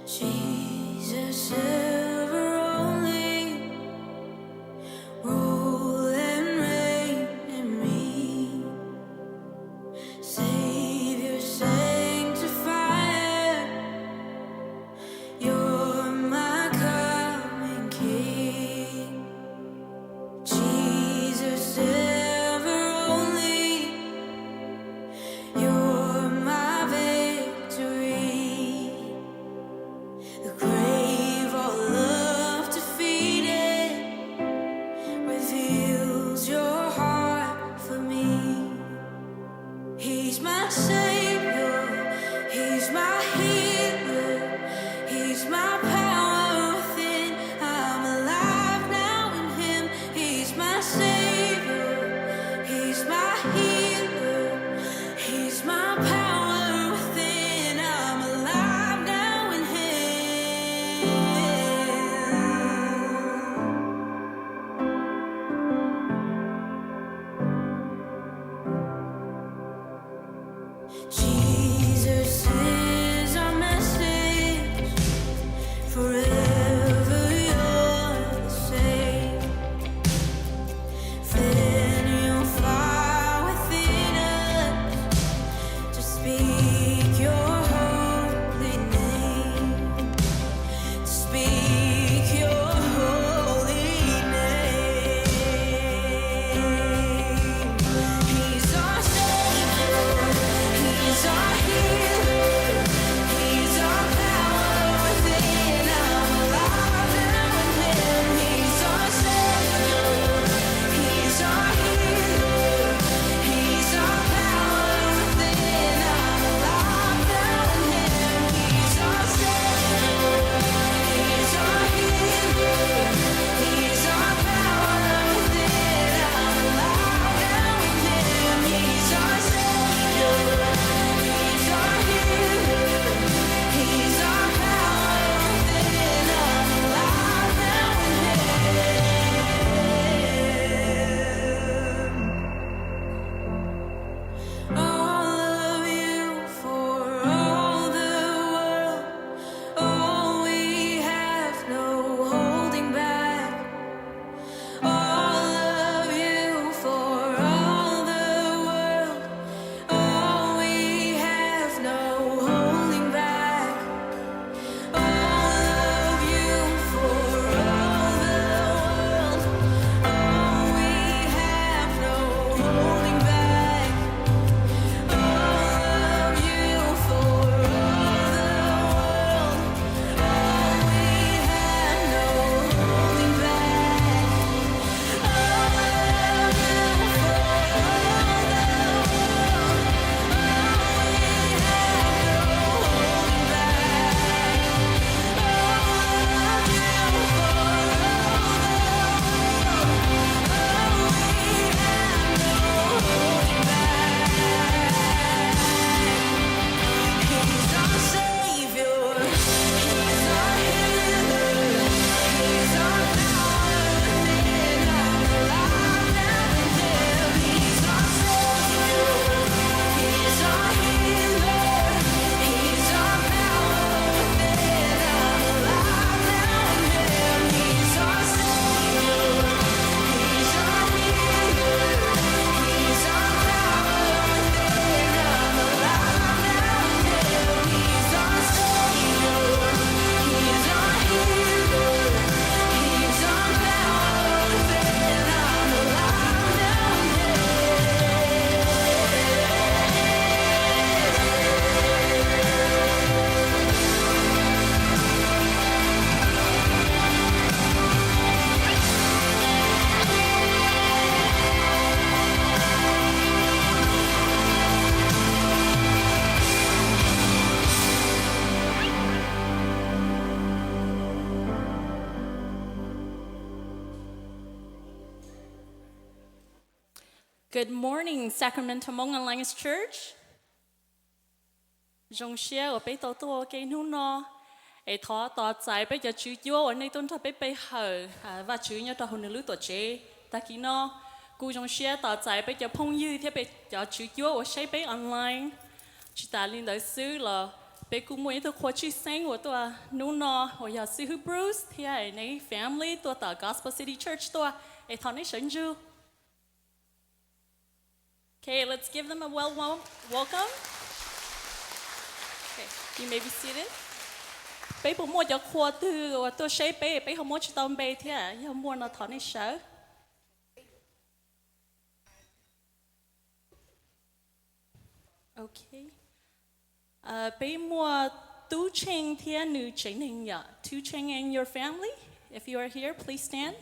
Jesus, ever only, rule and reign in me. Savior, sanctifier, you're my coming King. Jesus, ever only, you're my victory. The grave, all love defeated, reveals your heart for me. He's my Savior, He's my healer, He's my power within. I'm alive now in Him. He's my Savior, He's my healer, He's my power within. I'm alive now in Him. Jesus is our message. Forever you're the same. Fan your fire within us to speak your holy name. Speak your holy name. He's our Savior. He's our healer. He's our power within. I'm alive now in Him. He's our Savior. He's our healer. He's our power within. I'm alive now in Him. He's our Savior. He's our healer. He's our power within. I'm alive now in Him. He's our Savior. He's our healer. He's our power within. I'm alive now in Him. All of you for all the world. All we have, no holding back. All of you for all the world. All we have, no holding back. All of you for all the world. All we have, no holding back. All of you for all the world. All we have, no holding back. Good morning, Sacramento Hmong Alliance Church. Zoo siab uas peb tau tuaj ua ke hnub no, es thov tos txais peb cov tswv cuab uas nej tuaj nrog peb pe hawm Vajtswv nyob rau hauv nws lub tuam tsev tag kis no. Kuj zoo siab tos txais peb cov phooj ywg thiab peb cov tswv cuab uas saib peb online. Tsis tas li ntawd xwb los Peb kuj muaj ib tug qhua tshwj xeeb uas tuaj hnub no uas yog xib hwb Bruce thiab neb family tuaj tom Gospel City Church tuaj, es thov nej sawv ntsug. Okay, let's give them a well wel- welcome. Okay, you may be seated. Peb puas muaj cov qhua twg uas tuaj saib peb, peb ho muab tsis tau npe thiab, yog muaj no thov nej sawv. Okay. Peb muaj Tub Tsheej thiab nws tsev neeg yom. Tub Tsheej and your family, if you are here, please stand.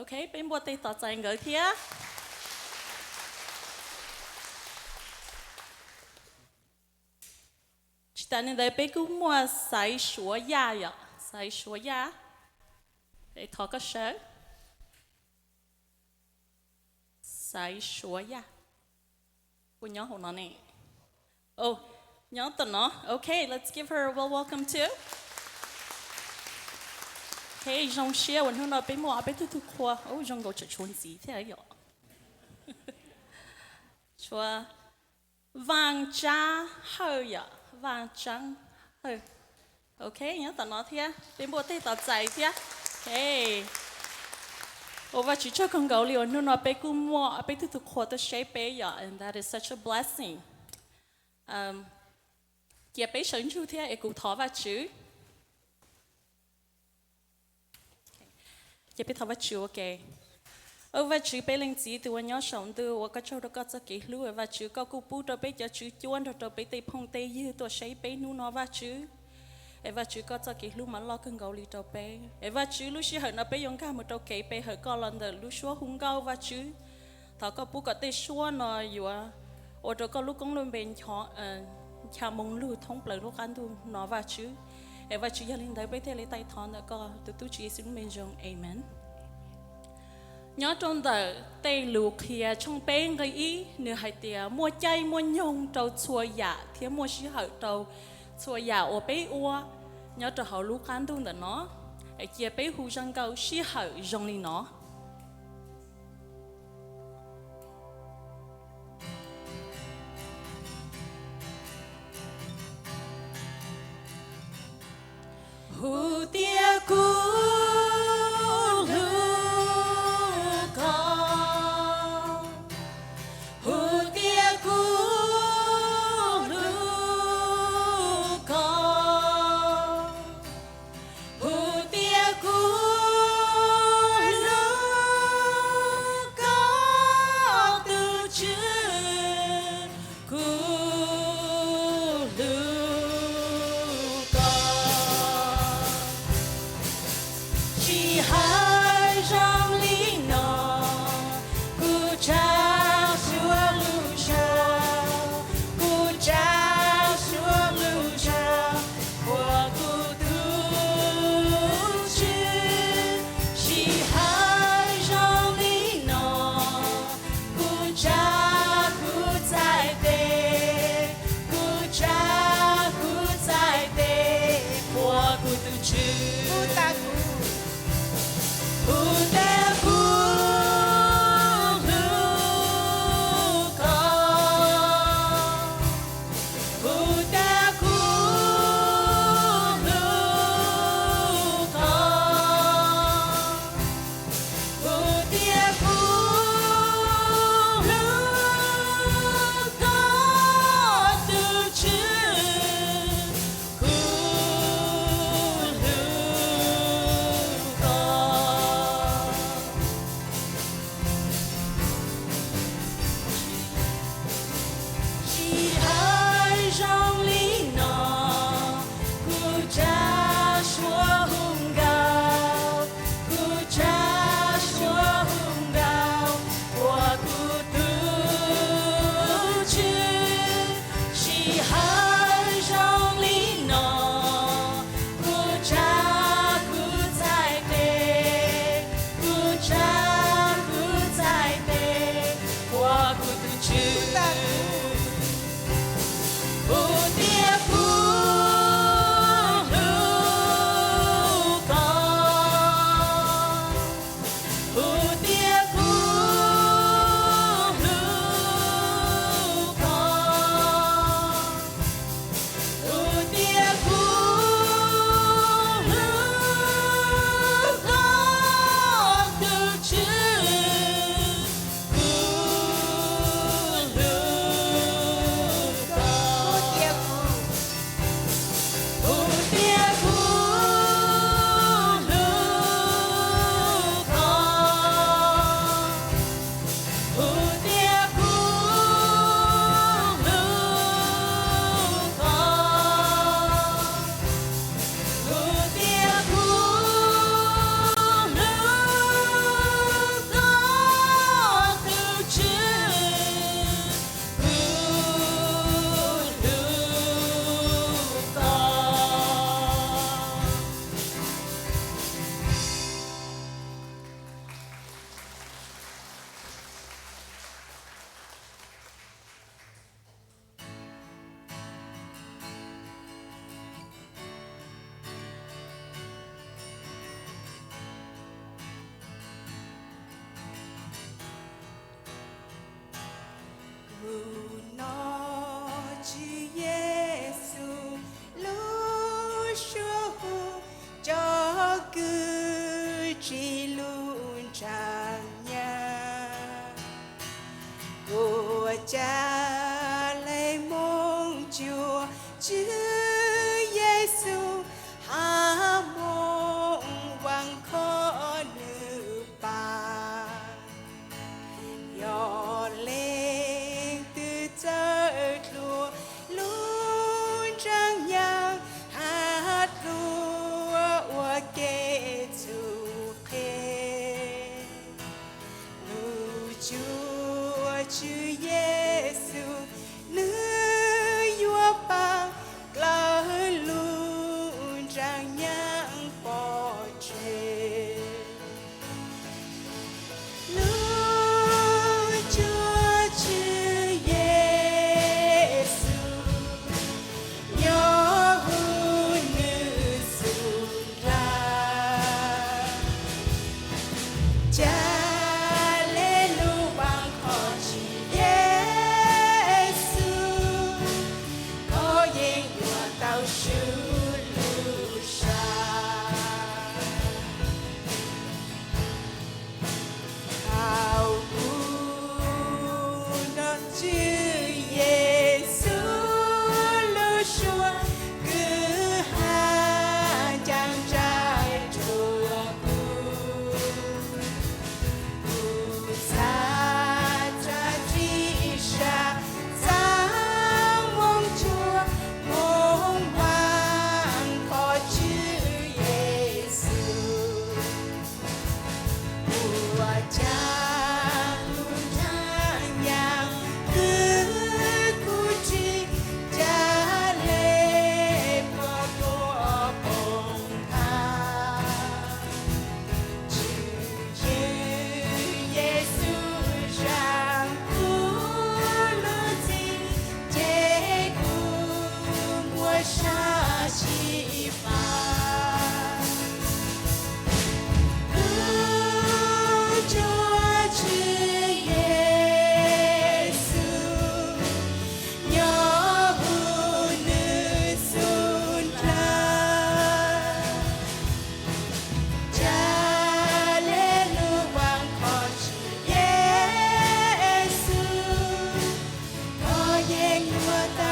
Okay, peb npuaj tej tos txais nkawd thiab. Tsis tas li ntawd peb kuj muaj Xaiv Suav Yaj yom, Xaiv Suav Yaj. Thov koj sawv. Xaiv Suav Yaj. Puas nyob hauv no ne? Nyob tom no. Okay, let's give her a well welcome too. Okay, zoo siab uas hnub no peb muaj ob peb tug tug qhua, zoo nkaus tseem tshuav ntxiv thiab yom. Tshuav Vaj Tsab Hawj yom, Vaj Tsab Hawj. Okay, nyob tom no thiab, peb npuaj tej tos txais thiab. Okay. Ua Vajtswv tsaug kawg nkaus li uas hnub no peb kuj muaj peb tug tug qhua tuaj saib peb yom, and that is such a blessing. Cia peb sawv ntsug thiab es kuv thov Vajtswv. Cia peb thov Vajtswv ua ke. Au Vajtswv, peb Leej Txiv tus uas nyob saum ntuj, ua koj tsaug rau koj txoj kev hlub. Vajtswv, koj kuj pub rau peb cov tswv cuab nrog rau peb tej phooj tej ywg tuaj saib peb hnub no Vajtswv. Es Vajtswv, koj txoj kev hlub mas loj kawg nkaus li rau peb. Es Vajtswv, lub sij hawm no peb yuav nkag mus rau kev pe hawm koj los ntawm lub suab hu nkauj Vajtswv. Thov koj pub kom tej suab no yuav ua rau koj lub koob lub npe ncha moo lug thoob plaws lub qab ntuj no Vajtswv. Es Vajtswv, yog li ntawd peb thiaj li taij thov ntawm koj tus tub Tswv Yexus lub npe zoo, amen. Nyob rau ntawm tej lus qhia tshooj peb nqe ib, nws hais tias muaj caij muaj nyoog rau txhua yam thiab muaj sij hawm rau txhua yam uas peb ua nyob rau hauv lub qab ntuj ntawm no. Es cia peb hu zaj nkauj sij hawm zoo li no. Hu tias kuv hlub koj, hu tias kuv hlub koj, hu tias kuv hlub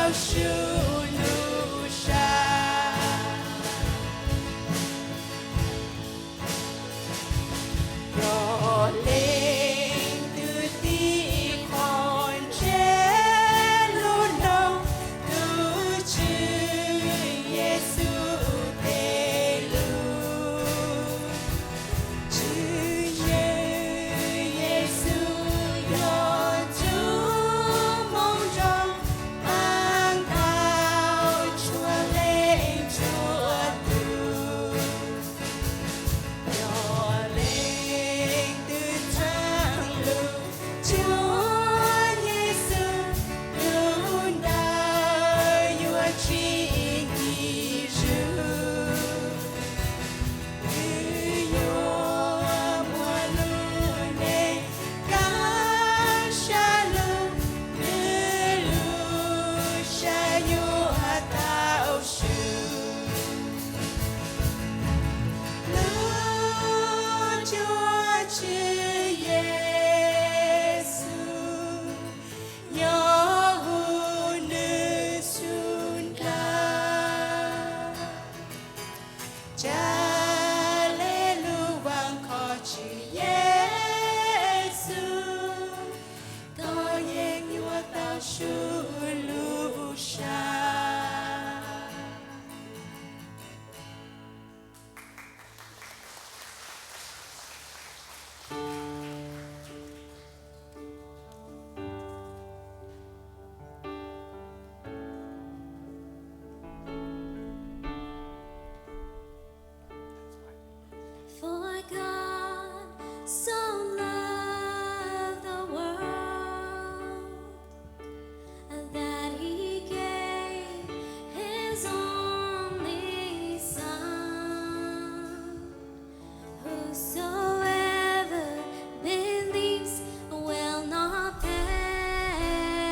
Yexus lub sab. Yog leej twg tib qho ntse lub nroog tus Tswv Yexus tej lus. Tswv Yexus yog tus moo zoo paab tau txhua leej txhua tug. Yog leej twg txhawj lug cuag Yexus, lub ntuj yuav tsis ncig zug. Nws yuav muaj lub neej kaaj sab lug, nws lub sab yuav tau swm. Lub Tswv Yexus nyob huv nws xub ntiag. Tsa le lub vaaj khov Tswv Yexus, koj yeej yuav tau sub lub sab. For God so loved the world that he gave his only Son. Whosoever believes will not perish,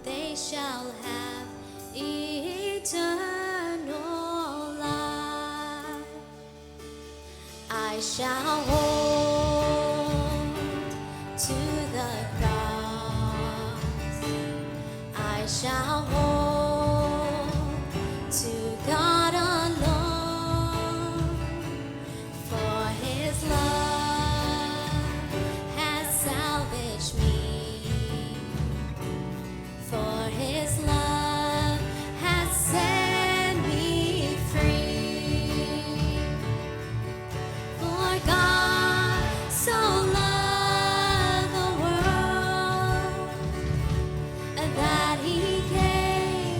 they shall have eternal life. I shall hold to the cross. I shall hold to God alone, for his love has salvaged me. For his love has set me free. For God so loved the world that he gave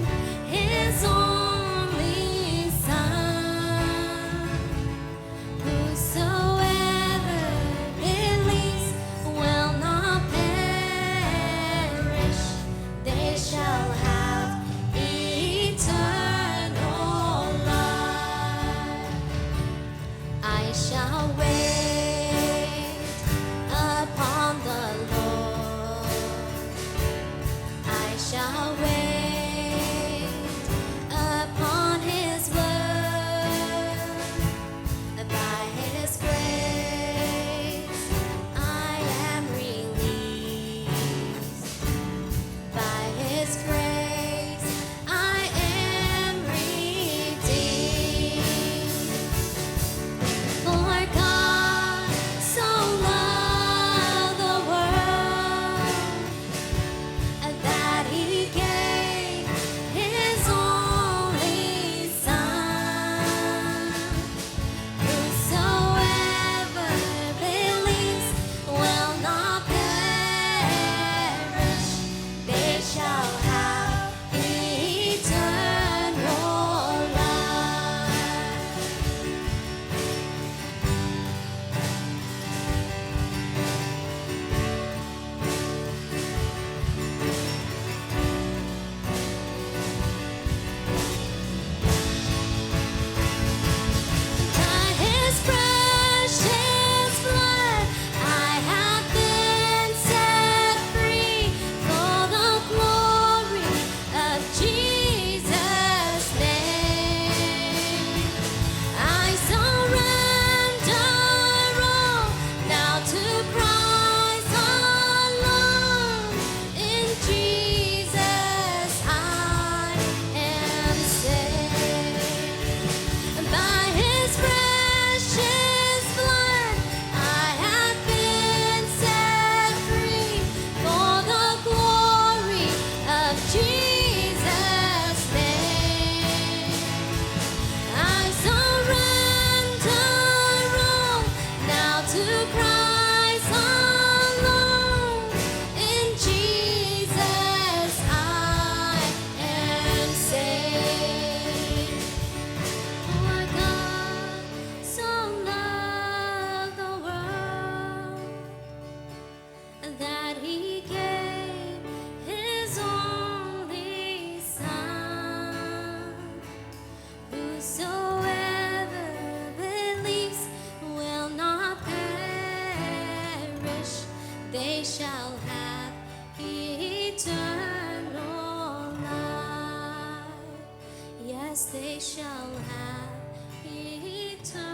they shall have eternal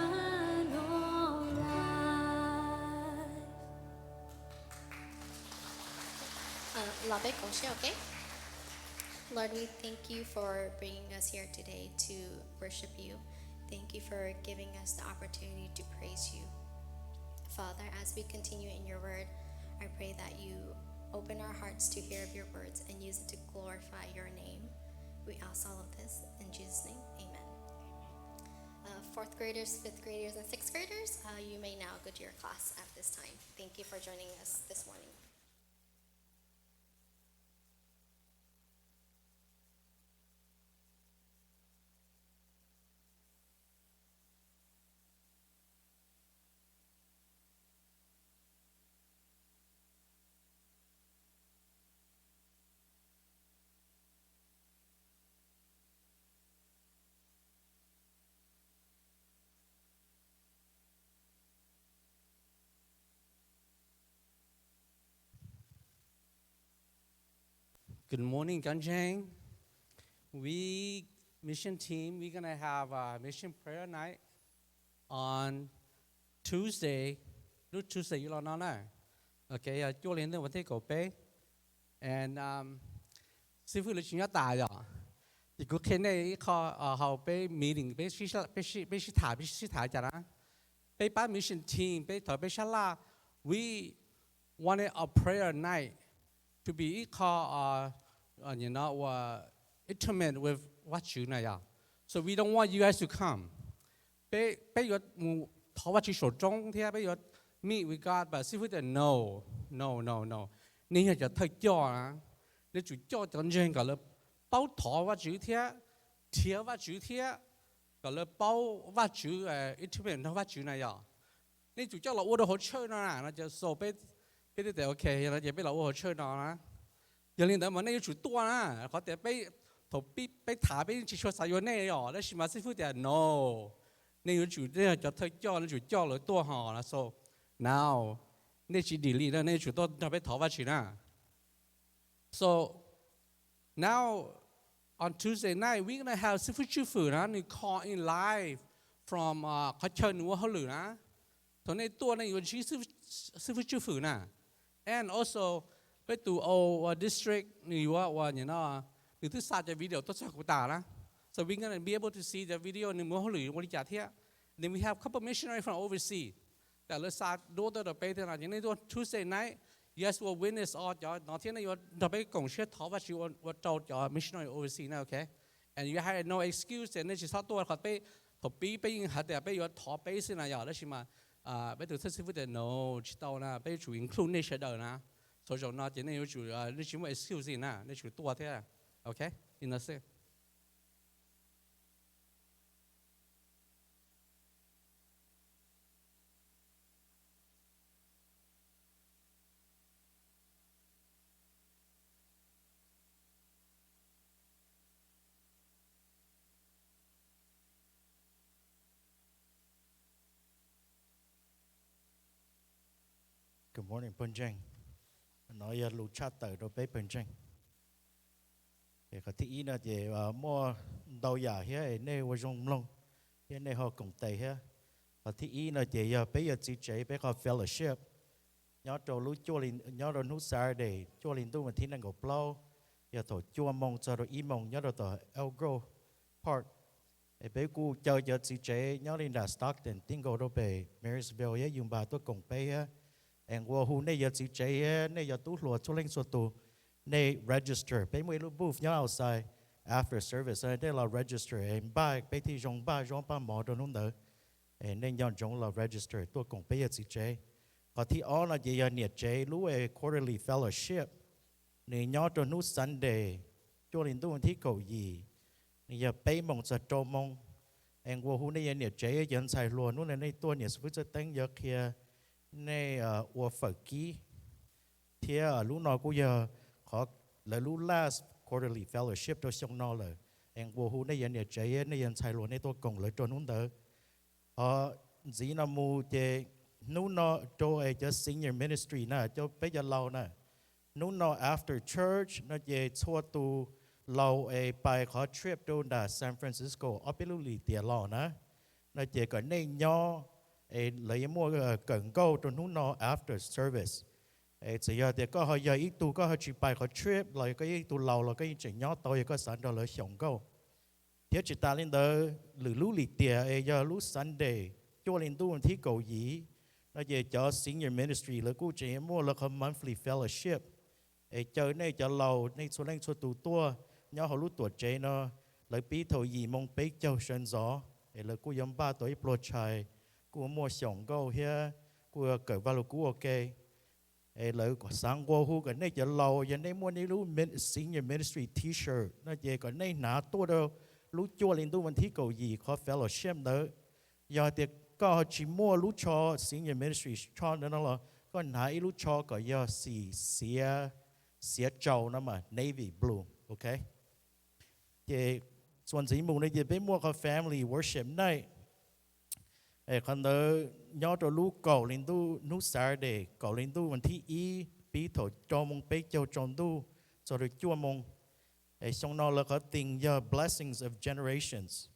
life. Los peb koom siab, okay? Lord, we thank you for bringing us here today to worship you. Thank you for giving us the opportunity to praise you. Father, as we continue in your word, I pray that you open our hearts to hear of your words and use it to glorify your name. We ask all of this in Jesus' name. Amen. Uh, fourth graders, fifth graders, and sixth graders, uh, you may now go to your class at this time. Thank you for joining us this morning. Good morning, cov ntseeg. We, mission team, we're gonna have a mission prayer night on Tuesday, lub Tuesday yuav los no na. Okay, yog cuaj hli ntuj vas thib kaum peb. And, um, xib fwb lawv tsis nyob tas yom. Ces kuv qhia nej ib qho, uh, hauv peb meeting, peb sib, peb sib, peb sib tham, peb sib tham cas na. Peb pab mission team, peb thaum peb sab laj, we wanted a prayer night to be ib qho, uh, uh, you know, uh, intimate with Vajtswv na yom. So we don't want you guys to come. Peb, peb yuav mus thov Vajtswv saum roob thiab peb yuav meet with God, but xib fwb tias no, no, no, no. Nej yog cov thawj coj na, nej tsum coj cov ntseeg kom lawv paub thov Vajtswv thiab nrhiav Vajtswv thiab kom lawv paub Vajtswv, eh, intimate nrog Vajtswv na yom. Nej tsum coj los ua rau hauv church no na, no ces so peb, peb thiaj tias okay, yog no ces peb los ua hauv church no na. Yog li ntawd mas nej yuav tsum tuaj na, qhov tias peb, thaum peb, peb tham peb yeej tsis tshua xav yuav nej os, tab sis mas xib fwb tias no, nej yuav tsum, nej yog cov thawj coj, nej tsum coj lawv tuaj ho na. So now, nej tsis dim li na, nej yuav tsum tuaj nrog peb thov Vajtswv na. So now on Tuesday night, we're gonna have xib fwb Tswj Fwm na, nws call in live from, uh, qhov chaw nws ua hauj lwm na. Thaum nej tuaj nej yuav ntsib xib fwb Tswj Fwm na. And also, peb tus, uh, district nws yuav ua, you know, nws twb xa cov video tuaj txog kuv tas na. So we're gonna be able to see the video nws mus hauj lwm ua li cas thiab. Then we have couple missionary from overseas. Tam lawv xa duab tuaj rau peb thiab no, ces nej tuaj Tuesday night, you guys will witness all cov no thiab nej yuav nrog peb koom siab thov Vajtswv ua, ua rau cov missionary overseas na, okay? And you have no excuse tias nej tsis txhob tuaj qhov peb, thaum pib peb yeej hais tias peb yuav thov peb xwb na yom, tab sis mas, ah, peb tus thawj xib fwb tias no, tsis tau na, peb yuav tsum include nej sawv daws na. Thaum zaum no ces nej yuav tsum, ah, nej tsis muaj excuse li na, nej tsum tuaj thiab, okay? Li no xwb. Good morning, pawg ntseeg. No yog lus tshaj tawm rau peb pawg ntseeg. Qhov thib ib no ces, ah, muaj ntau yam thiab es nej ua zoo mloog thiab nej ho koom tes thiab. Qhov thib ib no ces yog peb yuav txiv tsev peb qhov fellowship nyob rau lub cuaj hli, nyob rau hnub Saturday cuaj hli ntuj vas thib nees nkaum plaub, yog thaum cuaj moos txog rau ib moos nyob rau tom Elk Grove Park. Es peb kuj caw cov txiv tsev nyob li nram Stockton tib nkaus rau pem Marysville thiab Yuma tuaj koom peb thiab. Es nqua hu nej yog txiv tsev thiab nej yog tub hluas txhua leej txhua tus, nej register. Peb muaj ib lub booth nyob outside after service, nej los register es npaj peb thiaj zoo npaj zaub npaj mov rau hnub ntawd. Es nej nco ntsoov los register tuaj koom peb yog txiv tsev. Qhov thib ob no ces yog niam tsev lub, eh, quarterly fellowship. Nws nyob rau hnub Sunday cuaj hli ntuj thib kaum yim, nws yog peb moos txog rau moos. Es nqua hu nej yog niam tsev cov ntxhais hluas hnub no nej tuaj, niam xib fwb Txawj Teeb yuav qhia nej, ah, ua fawm kib. Thiab, ah, lub no kuj yog qhov lawv lub last quarterly fellowship rau xyoo no lawm. Es nqua hu nej yog niam tsev nej yog ntxhais hluas nej tuaj koom lawv rau hnub ntawd. Ho ntxiv no mus ces hnub no rau es cov senior ministry na, cov peb cov laus na, hnub no after church no ces txhua tus laus es pais qhov trip rau nram San Francisco ob peb lub lim tiam los na, no ces kom nej nyob, es lawv yuav muaj kawm nkauj rau hnub no after service. Es txawm yog tias koj ho yog ib tug koj ho tsis pais qhov trip los koj yog ib tug laus los koj yeej tseem nyob tau yog koj xav nrog lawv xyaum nkauj. Thiab tsis tas li ntawd, lwm lub lim tiam es yog lub Sunday cuaj hli ntuj thib kaum yim no ces cov senior ministry lawv kuj tseem muaj lawv qhov monthly fellowship. Es caw nej cov laus nej txhua leej txhua tus tuaj nyob hauv lub tuam tsev no, lawv pib thaum yim moo peb caug sawv ntxov es lawv kuj yuav npaj tau ib pluag tshais, kuj muaj xyaum nkauj thiab kuj kawm Vaj Lug Kub ua ke. Es lawv xav nqua hu kom nej cov laus yog nej muaj nej lub senior ministry T-shirt no ces kom nej hnav tuaj rau lub cuaj hli ntuj vas thib kaum yim qhov fellowship ntawd. Yog tias koj ho tsis muaj lub tsho senior ministry tsho ntawd no los koj hnav ib lub tsho kom yog xim xiav, xiav tsau no mas navy blue, ok. Ces txuas ntxiv mus no ces peb muaj qhov family worship night. Qhov ntawd nyob rau lub kaum hli ntuj hnub Saturday kaum hli ntuj vas thib ib pib thaum rau moo peb caug tsaus ntuj txog rau cuaj moo. Xyoo no lawv qhov themes yog blessings of generations.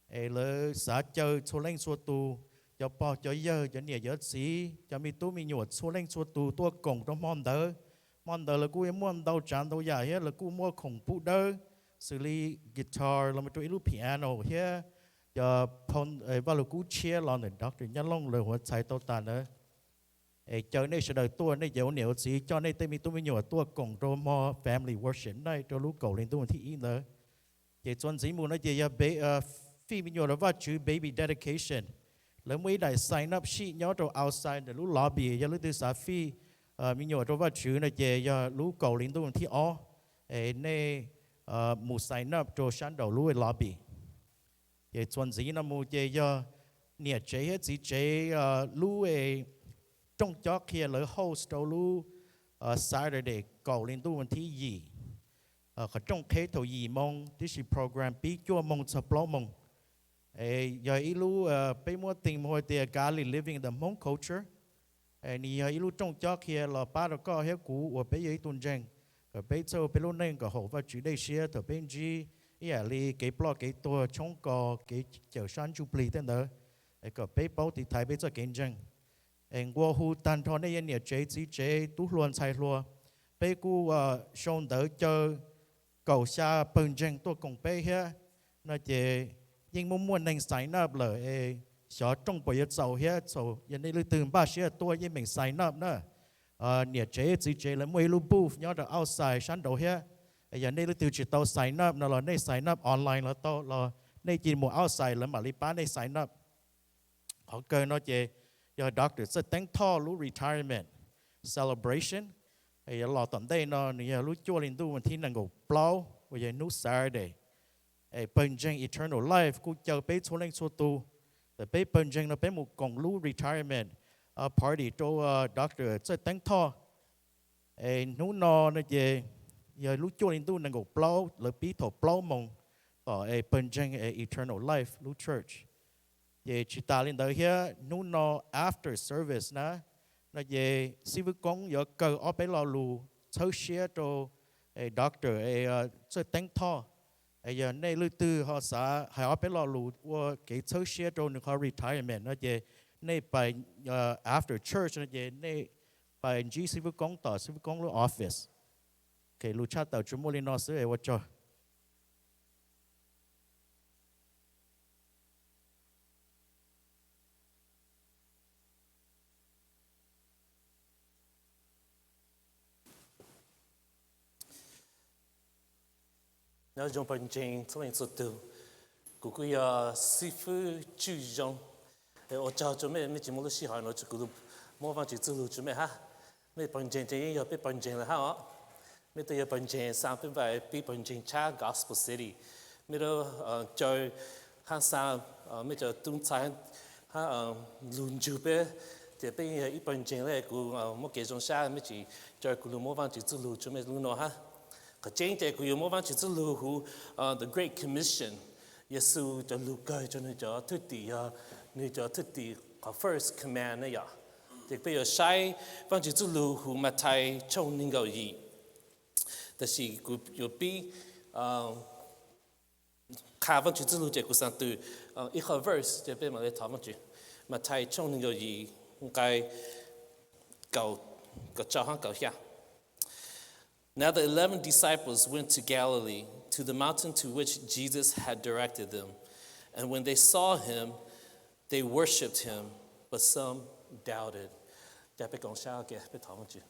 Es lawv xav caw txhua leej txhua tus, cov pog cov yawg, cov niam cov txiv, cov me tub me nyuam txhua leej txhua tus tuaj koom rau hmo ntawd. Hmo ntawd lawv kuj muaj ntau tsav ntau yam thiab lawv kuj muaj khoom pub dawb xws li guitar los mus rau ib lub piano thiab cov Vaj Lug Kub tshiab los ntawm Doctor Nyaj Looj lawv ua txhais tau tas ntawd. Es caw nej sawv daws tuaj, nej cov ua niam ua txiv coj nej tej me tub me nyuam tuaj koom rau hmo family worship night rau lub kaum hli ntuj thib ib ntawd. Ces txuas ntxiv mus no ces yog fij me nyuam rau Vajtswv baby dedication. Lawv muaj ib daim sign up sheet nyob rau outside ntawm lub lobby, yog leej twg xav fij me nyuam rau Vajtswv no ces yog lub kaum hli ntuj thib ob, es nej mus sign up rau sab nraum lub lobby. Ces txuas ntxiv no mus ces yog niam tsev thiab txiv tsev lub rooj cob qhia lawv host rau lub Saturday kaum hli ntuj vas thib yim, qhov rooj qheb thaum yim moo, tiam sis program pib cuaj moo txog plaub moo. Es yog ib lub, peb muab themes hu tias Godly Living the Hmong Culture. Nws yog ib lub rooj cob qhia los pab rau koj thiab kuv uas peb yog ib tug ntseeg, kom peb txawj ua peb lub neej kom haum Vajtswv dej siab thaum peb ntsib ib yam li kev ploj kev tuag, tshoob kos, kev cawm sab ntsuj plig tej ntawd, es kom peb paub tiv thaiv peb txoj kev ntseeg. Es nqua hu tag nrho nej yog niam tsev txiv tsev tub hluas ntxhais hluas, peb kuj sau ntawv caw kaum xya pawg ntseeg tuaj koom peb thiab. No ces yeej muaj muaj neeg sign up lawm es xyov rooj puas yuav txaus thiab, txaus yog nej leej twg npaj siab tuaj yeej meem sign up na. Niam tsev txiv tsev lawv muaj ib lub booth nyob rau outside sab nraud thiab. Yog nej leej twg tsis tau sign up no los nej sign up online los tau, los nej cia mus outside lawv mam li pab nej sign up. Qhov kawg no ces yog Doctor Txawj Teeb Thoj lub retirement celebration, yuav los tom ntej no, nws yog lub cuaj hli ntuj vas thib nees nkaum plaub uas yog hnub Saturday. Es pawg ntseeg Eternal Life kuj caw peb txhua leej txhua tus, peb pawg ntseeg no peb mus koom lub retirement party rau Doctor Txawj Teeb Thoj. Es hnub no no ces yog lub cuaj hli ntuj nees nkaum plaub, lawv pib thaum plaub moos tom es pawg ntseeg es Eternal Life lub church. Ces tsis tas li ntawd thiab, hnub no after service na, no ces xib fwb koob yuav kaw ob peb lo lus txhawb siab rau Doctor Txawj Teeb Thoj. Yog nej leej twg ho xav hais ob peb lo lus ua kev txhawb siab rau nws qhov retirement no ces nej pais after church no ces nej pais ntsib xib fwb koob tom xib fwb koob lub office. Lus tshaj tawm tsuas muaj li no xwb, ua tsaug. Nyob zoo pawg ntseeg txhua leej txhua tus, kuv kuj yog xib fwb Tswj Zoo. Ua tsaug rau mej, mej tsis muaj lub sij hawm no rau kuv muab Vaajtswv txuj lug rau mej hab. Mej pawg ntseeg ces yeej yog peb pawg ntseeg lawm hab os. Mej twb yog pawg ntseeg xaa peb npaj pib pawg ntseeg tshab Gospel City. Mej lub caw hab xaa, mej cov tub ntxhais hab lug ntsug peb, ces peb yeej yog ib pawg ntseeg le. Kuv muab kev zoo sab mej tsis caw kuv lug muab Vaajtswv txuj lug rau mej lub no hab. Qhov tseeb ces kuv yuav muab Vaajtswv txuj lug huv The Great Commission, Yexus cov lug kawg rau nwg cov thwj tim, yog nwg cov thwj tim qhov first command ne yom. Ces peb yuav saib Vaajtswv txuj lug huv Mathais tshooj neeg nkaum yim. Tab sis kuv yuav pib qha Vaajtswv txuj lug ces kuv xaav tws ib qho verse ces peb mam le thov Vaajtswv. Mathais tshooj neeg nkaum yim nqai kaum rau hab kaum xya. Now the eleven disciples went to Galilee, to the mountain to which Jesus had directed them. And when they saw him, they worshipped him, but some doubted. Ca peb koom sab ke peb thov Vaajtswv.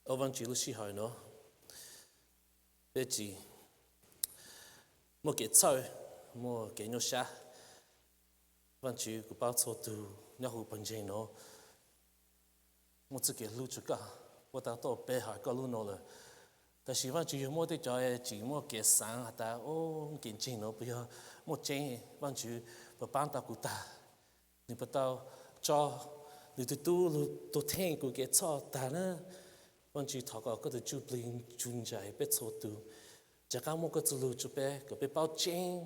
Au Vaajtswv, lub sij hawm nuav peb tseem muaj kev txhawj, muaj kev nyuaj sab. Vaajtswv, kuv paub txhua tug nyob huv pawg ntseeg nuav muaj txuj kev hlub rua koj, puab tau tuaj pe hawm koj lub nub lawm. Tab sis Vaajtswv, yog muaj tej cov tseem muaj kev xaav has tas, o, kev ntseeg nuav puas yog muaj tseeb, Vaajtswv puas paab tau kuv tag, nwg puas tau tso nwg tug tub lug tuag theej kuv kev txhoj tag na. Vaajtswv, thov kom koj tug Ntsuj Plig tsuj ntsais peb txhua tug, rov qaab muab koj txuj lug rua peb kom peb paub tseeb,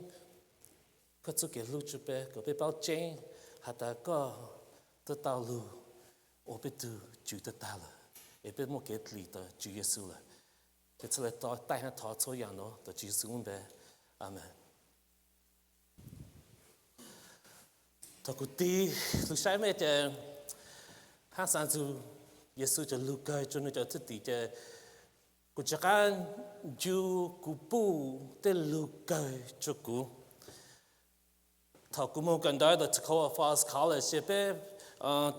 koj txuj kev hlub rua peb kom peb paub tseeb has tas koj twb tau lug ua peb tug Tswv tag tag lawm, es peb muaj kev dlim tau Tswv Yexus lawm. Peb txhad le taij hab thov txhua yaam nuav tuab Tswv Yexus lub npe, amees. Thaum kuv tig lug saib mej ces hab xaav txug Yexus cov lug kawg rua nwg cov thwj tim ces kuv rov qaab ncu kuv puj tej lug kawg rua kuv. Thaum kuv moog kawm ntawv the Toccoa Falls College ces peb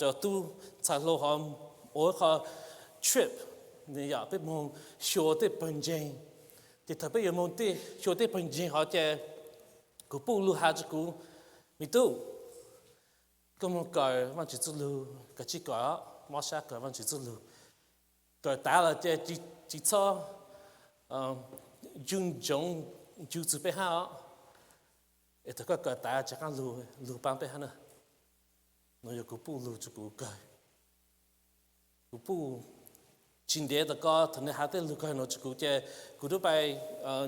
cov tub ntxhais hluas hov ua ib qho trip, yog peb moog xyuas tej pawg ntseeg. Ces thaum peb yuav moog xyuas tej pawg ntseeg hov ces kuv puj lug has rua kuv, me tub, koj moog kawm Vaajtswv txuj lug, koj tsi kawm, mob sab kawm Vaajtswv txuj lug. Kawm tav lawm ces tsi txhob ncu ntsoov ncu txug peb hab os. Es thaum koj kawm tav rov qaab lug paab peb hab na. Nuav yog kuv puj lug rua kuv kawg. Kuv puj tsi ntev tom ko thaum nwg has tej lug kawg nuav rua kuv ces kuv tub pais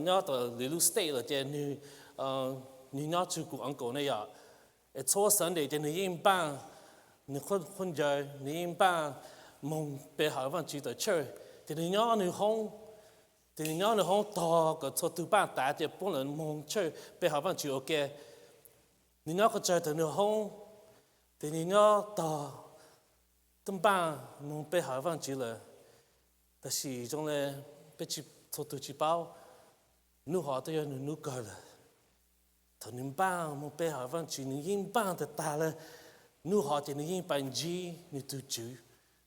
nyob tom lwm lub state lawm ces nwg nyob rua kuv uncle ne yom. Es txhua Sunday ces nwg yeej npaaj nwg qhuab ncaws, nwg yeej npaaj moog pe hawm Vaajtswv tom church. Ces nwg nyob nwg hoob, ces nwg nyob nwg hoob tog kom txhua tug npaaj tav ces puab lawv moog church pe hawm Vaajtswv ua ke. Nwg nyob qhov chaw thaum nwg hoob, ces nwg nyob tog twb npaaj moog pe hawm Vaajtswv lawm. Tab sis zoo le peb txhua tug tsi paub, nub hov twb yog nwg nub kawg lawm. Thaum nwg npaaj moog pe hawm Vaajtswv nwg yeej npaaj tag tag le. Nub hov ces nwg yeej pais ntsib nwg tug Tswv,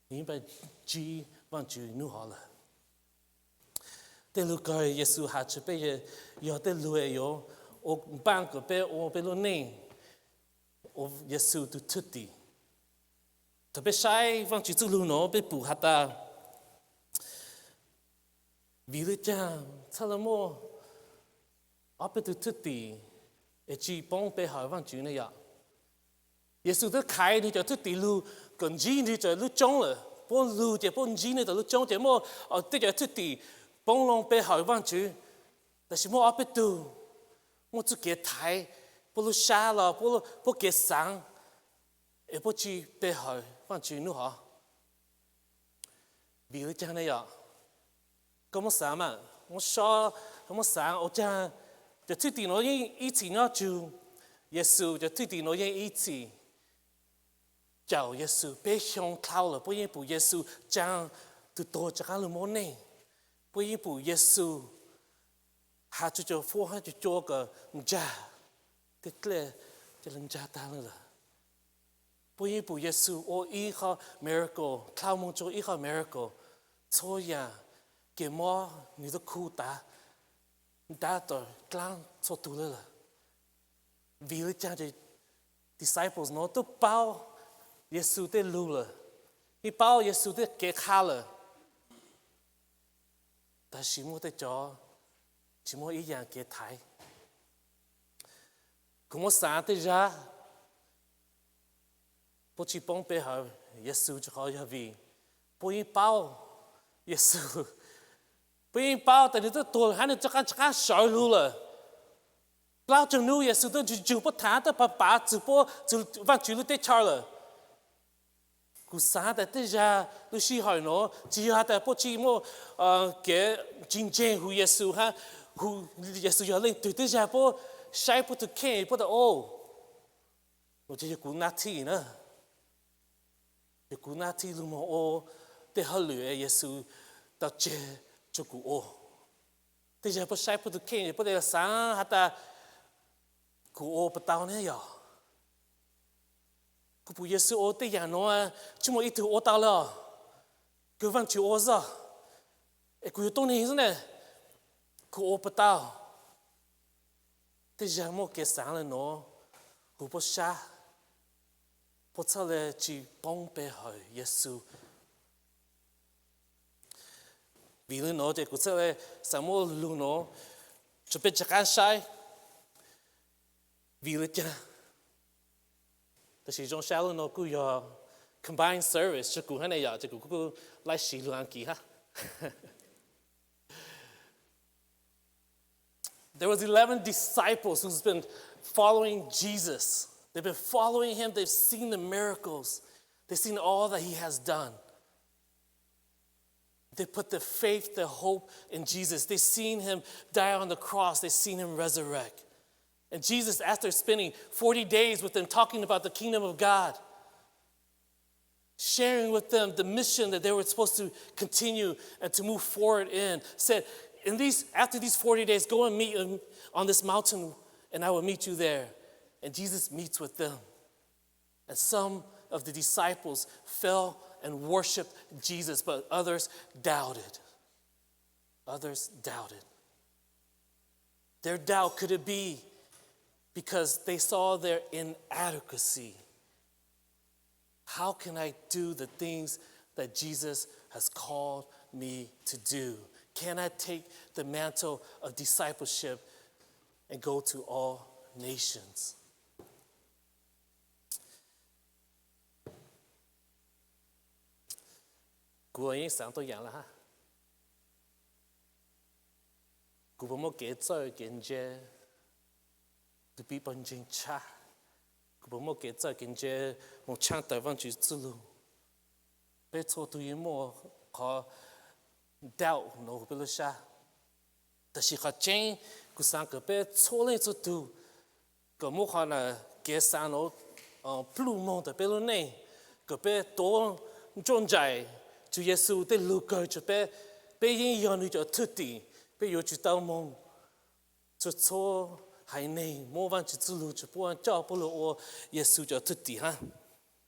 nwg yeej pais ntsib Vaajtswv nub hov lawm. Tej lug kawg Yexus has rua peb yog tej lug yuav ua npaaj kom peb ua peb lub neej ua Yexus tug thwj tim. Thaum peb saib Vaajtswv txuj lug nuav peb pum has tas, vim le caag txhaj le muaj ob peb tug thwj tim es tsi poob pe hawm Vaajtswv ne yom? Yexus twb khaiv nwg cov thwj tim lug kom ntsib nwg rua lub roob lawm. Puab lug ces puab ntsib nwg rua lub roob ces muaj tej cov thwj tim poob lug pe hawm Vaajtswv. Tab sis muaj ob peb tug muaj txuj kev thaiv puab lub sab los puab kev xaav es puab tsi pe hawm Vaajtswv nub hov. Vim le caag ne yom? Koj muab xaav mas, muab so, muab xaav ua caag cov thwj tim nuav yeej ib txhis nyob rua Yexus, cov thwj tim nuav yeej ib txhis caum Yexus peb xyoo dlhau lawm, puab yeej pum Yexus tsaa tug tuag rov qaab lug muab neej. Puab yeej pum Yexus has rua cov fuab hab cov cua kom ntsag, tej dlej ca le ntsag tag le lawm. Puab yeej pum Yexus ua ib qho miracle, dlhau moog rua ib qho miracle, txhua yaam kev mob nwg tub khu tav, ntab tom dlaab txhua tug le lawm. Vim le caag ces disciples nuav tub paub Yexus tej lug lawm, yeej paub Yexus tej kev qha lawm, tab sis muaj tej cov tsi muaj ib yaam kev thaiv. Kuv muab xaav tej zag puab tsi poob pe hawm Yexus rua qhov yog vim puab yeej paub Yexus, puab yeej paub tas nwg tub tuag hab nwg rov qaab rov qaab sawv lug lawm. Plaub caug nub Yexus tub ntsug ntsug puab thaam, tub pav pav txug puab txug Vaajtswv lub teb chaws lawm. Kuv xav tas tej zag lub sij hawm no tsis yog has tas puab tsis muaj kev tsis ntseeg hu Yexus hab, hu Yexus yog leej twg, tej zag puab saib puab tug kheej puab tas, o, no ces yog kuv nab thij na, yog kuv nab thij lug moog ua tej hauj lwm Yexus tau tseg rua kuv ua. Tej zag puab saib puab tug kheej puab le xav has tas, kuv ua puas tau ne yog? Kuv pum Yexus ua tej yaam nuav tsis muaj ib tug ua tau le, kawg Vaajtswv ua xwb, es kuv yug tuab neeg xwb ne, kuv ua puas tau? Tej zag muaj kev xaav le nuav, kuv puab sab, puab txhaj le tsis poob pe hawm Yexus. Vim le nuav ces kuv txhaj le xaav muab lug nuav rua peb rov qaab saib. Vim le caag? Tab sis zoo sab lub nuav kuj yog combined service rua kuv hab ne yog, ces kuv kuj laib siv lug Askiv hab. There was eleven disciples who's been following Jesus. They've been following him. They've seen the miracles. They've seen all that he has done. They put their faith, their hope in Jesus. They've seen him die on the cross. They've seen him resurrect. And Jesus, after spending forty days with them talking about the kingdom of God, sharing with them the mission that they were supposed to continue and to move forward in, said, in these, after these forty days, go and meet him on this mountain, and I will meet you there. And Jesus meets with them. And some of the disciples fell and worshiped Jesus, but others doubted. Others doubted. Their doubt, could it be because they saw their inadequacy? How can I do the things that Jesus has called me to do? Can I take the mantle of discipleship and go to all nations? Kuv yeej xaav tuab yaam le hab, kuv puas muaj kev txawj kev ntse, tug pib pawg ntseeg tshaj? Kuv puas muaj kev txawj kev ntse moog tshaaj tawm Vaajtswv txuj lug? Peb txhua tug yeej muaj qhov doubt nuav huv peb lub sab. Tab sis qhov tseeb, kuv xaav kom peb txhua leej txhua tug kom muab qhov kev xaav nuav pluj moog tawm peb lub neej, kom peb tuav nruab nraim Tswv Yexus tej lug kawg rua peb. Peb yeej yog nwg cov thwj tim, peb yuav tsum tau moog txhua txhua haiv neeg muab Vaajtswv txuj lug rua puab, coj puab lug ua Yexus cov thwj tim hab.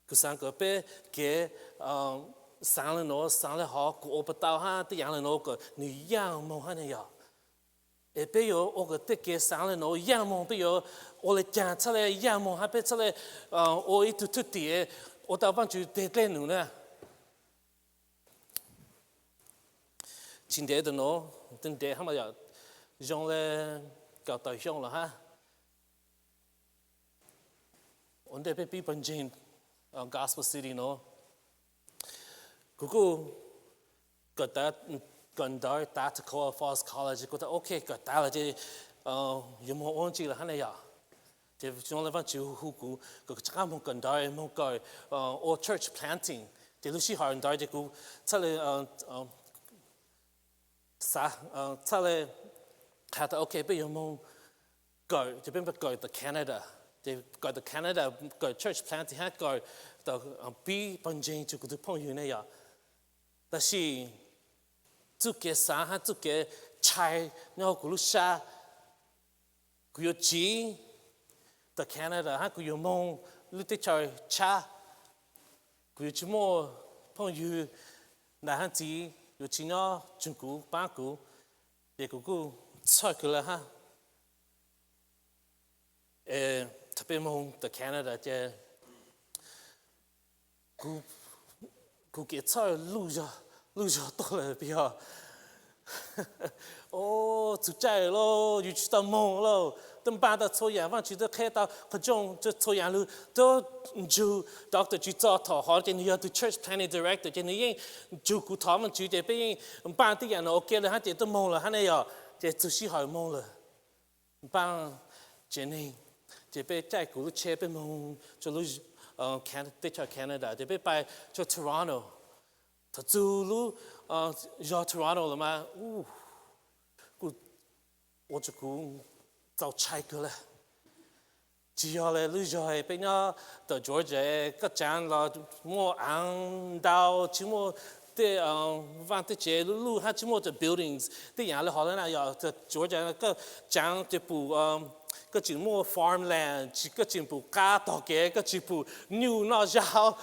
Kuv xaav kom peb kev xaav le nuav, xaav le hov, kuv ua puas tau hab tej yaam le nuav kom nwg yaaj moog hab ne yog. Es peb yuav ua kom tej kev xaav le nuav yaaj moog, peb yuav ua le caag txhaj le yaaj moog hab peb txhaj le ua ib tug thwj tim ua tau Vaajtswv teg dlej num na? Tsis ntev tug nuav, tsis ntev hab mas yog zoo le kaum tawm xyoo los hab, ua ntej peb pib pawg ntseeg Gospel City nuav, kuv kuj kawm ntawv tav Tacoma Falls College, kuv tas ok, kawm tav lawm ces yuav moog ua tsi lawm hab ne yog. Ces zoo le Vaajtswv hu kuv kom rov qaab moog kawm ntawv, moog kawm ua church planting. Ces lub sij hawm ntawd ces kuv txhaj le xav, txhaj le has tas ok, peb yuav moog kawm, ces peb kawm tom Canada. Ces kawm tom Canada, kawm church planting hab kawm tom pib pawg ntseeg rua kuv tug phooj ywg ne yog. Tab sis txuj kev xaav hab txuj kev tshai nyob huv kuv lub sab, kuv yuav tsiv tom Canada hab kuv yuav moog lub teb chaws tshab, kuv yuav tsis muaj phooj ywg nam hab txiv yuav tsis nyob tsoog kuv paab kuv, ces kuv kuj txhawj kawg le hab. Thaum peb moog tom Canada ces kuv kev txhawj luj zog tuaj lawm, peb yog, o, txug caij lawm lauj, yus tsis tau moog lauj, twb npaaj tau txhua yaam, Vaajtswv twb qheb tau qhov tsooj, txhua yaam lug twb ntsug, doctor tsis txog, thaum hov ces nwg yog tug church planting director ces nwg yeej ntsug kuv thov Vaajtswv ces peb yeej npaaj tej yaam nuav ua ke lawm hab ces twb moog lawm hab ne yog. Ces txug sij hawm moog lawm, npaaj tsev neeg, ces peb caij kuv lub tsheb peb moog rua lub teb chaws Canada, ces peb pais tso Toronto. Thaum txug lub zog Toronto lawm mas kuj ua rua kuv txaus tshais kawg le. Tsi yog le lub zog peb nyob tawm Georgia, koj tsaav los muaj aav ntau, tsi muaj tej vaaj teb tsev luj luj hab tsi muaj tej buildings tej yaav le hov le na. Yog Georgia koj tsaav ces pum, koj tsi muaj farmland, koj tsi pum qab tog kev, koj tsi pum nyuj noj zaub.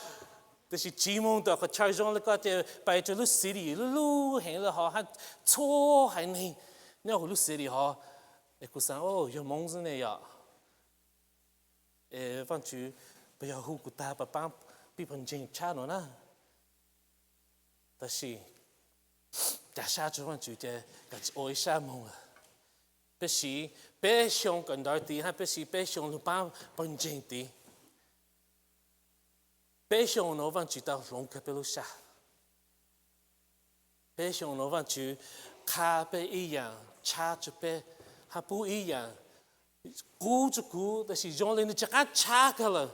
Tab sis tsi moog ntawm qhov chaw zoo le ko ces pais rua lub city luj luj heev le hov hab txhua haiv neeg nyob huv lub city hov. Es kuv xaav, o, yog Moob xwb ne yom. Es Vaajtswv puas yog hu kuv taag paab pib pawg ntseeg tshab nuav na? Tab sis ca sab rua Vaajtswv ces koj tsi ua ib sab moog lawm. Peb siv peb xyoo kawm ntawv tid hab peb siv peb xyoo lug paab pawg ntseeg tid. Peb xyoo nuav Vaajtswv tau hloov kawg peb lub sab. Peb xyoo nuav Vaajtswv qha peb ib yaam, tshab rua peb, hab pub ib yaam qub rua kuv, tab sis zoo le nwg rov qaab tshab kawg lawm.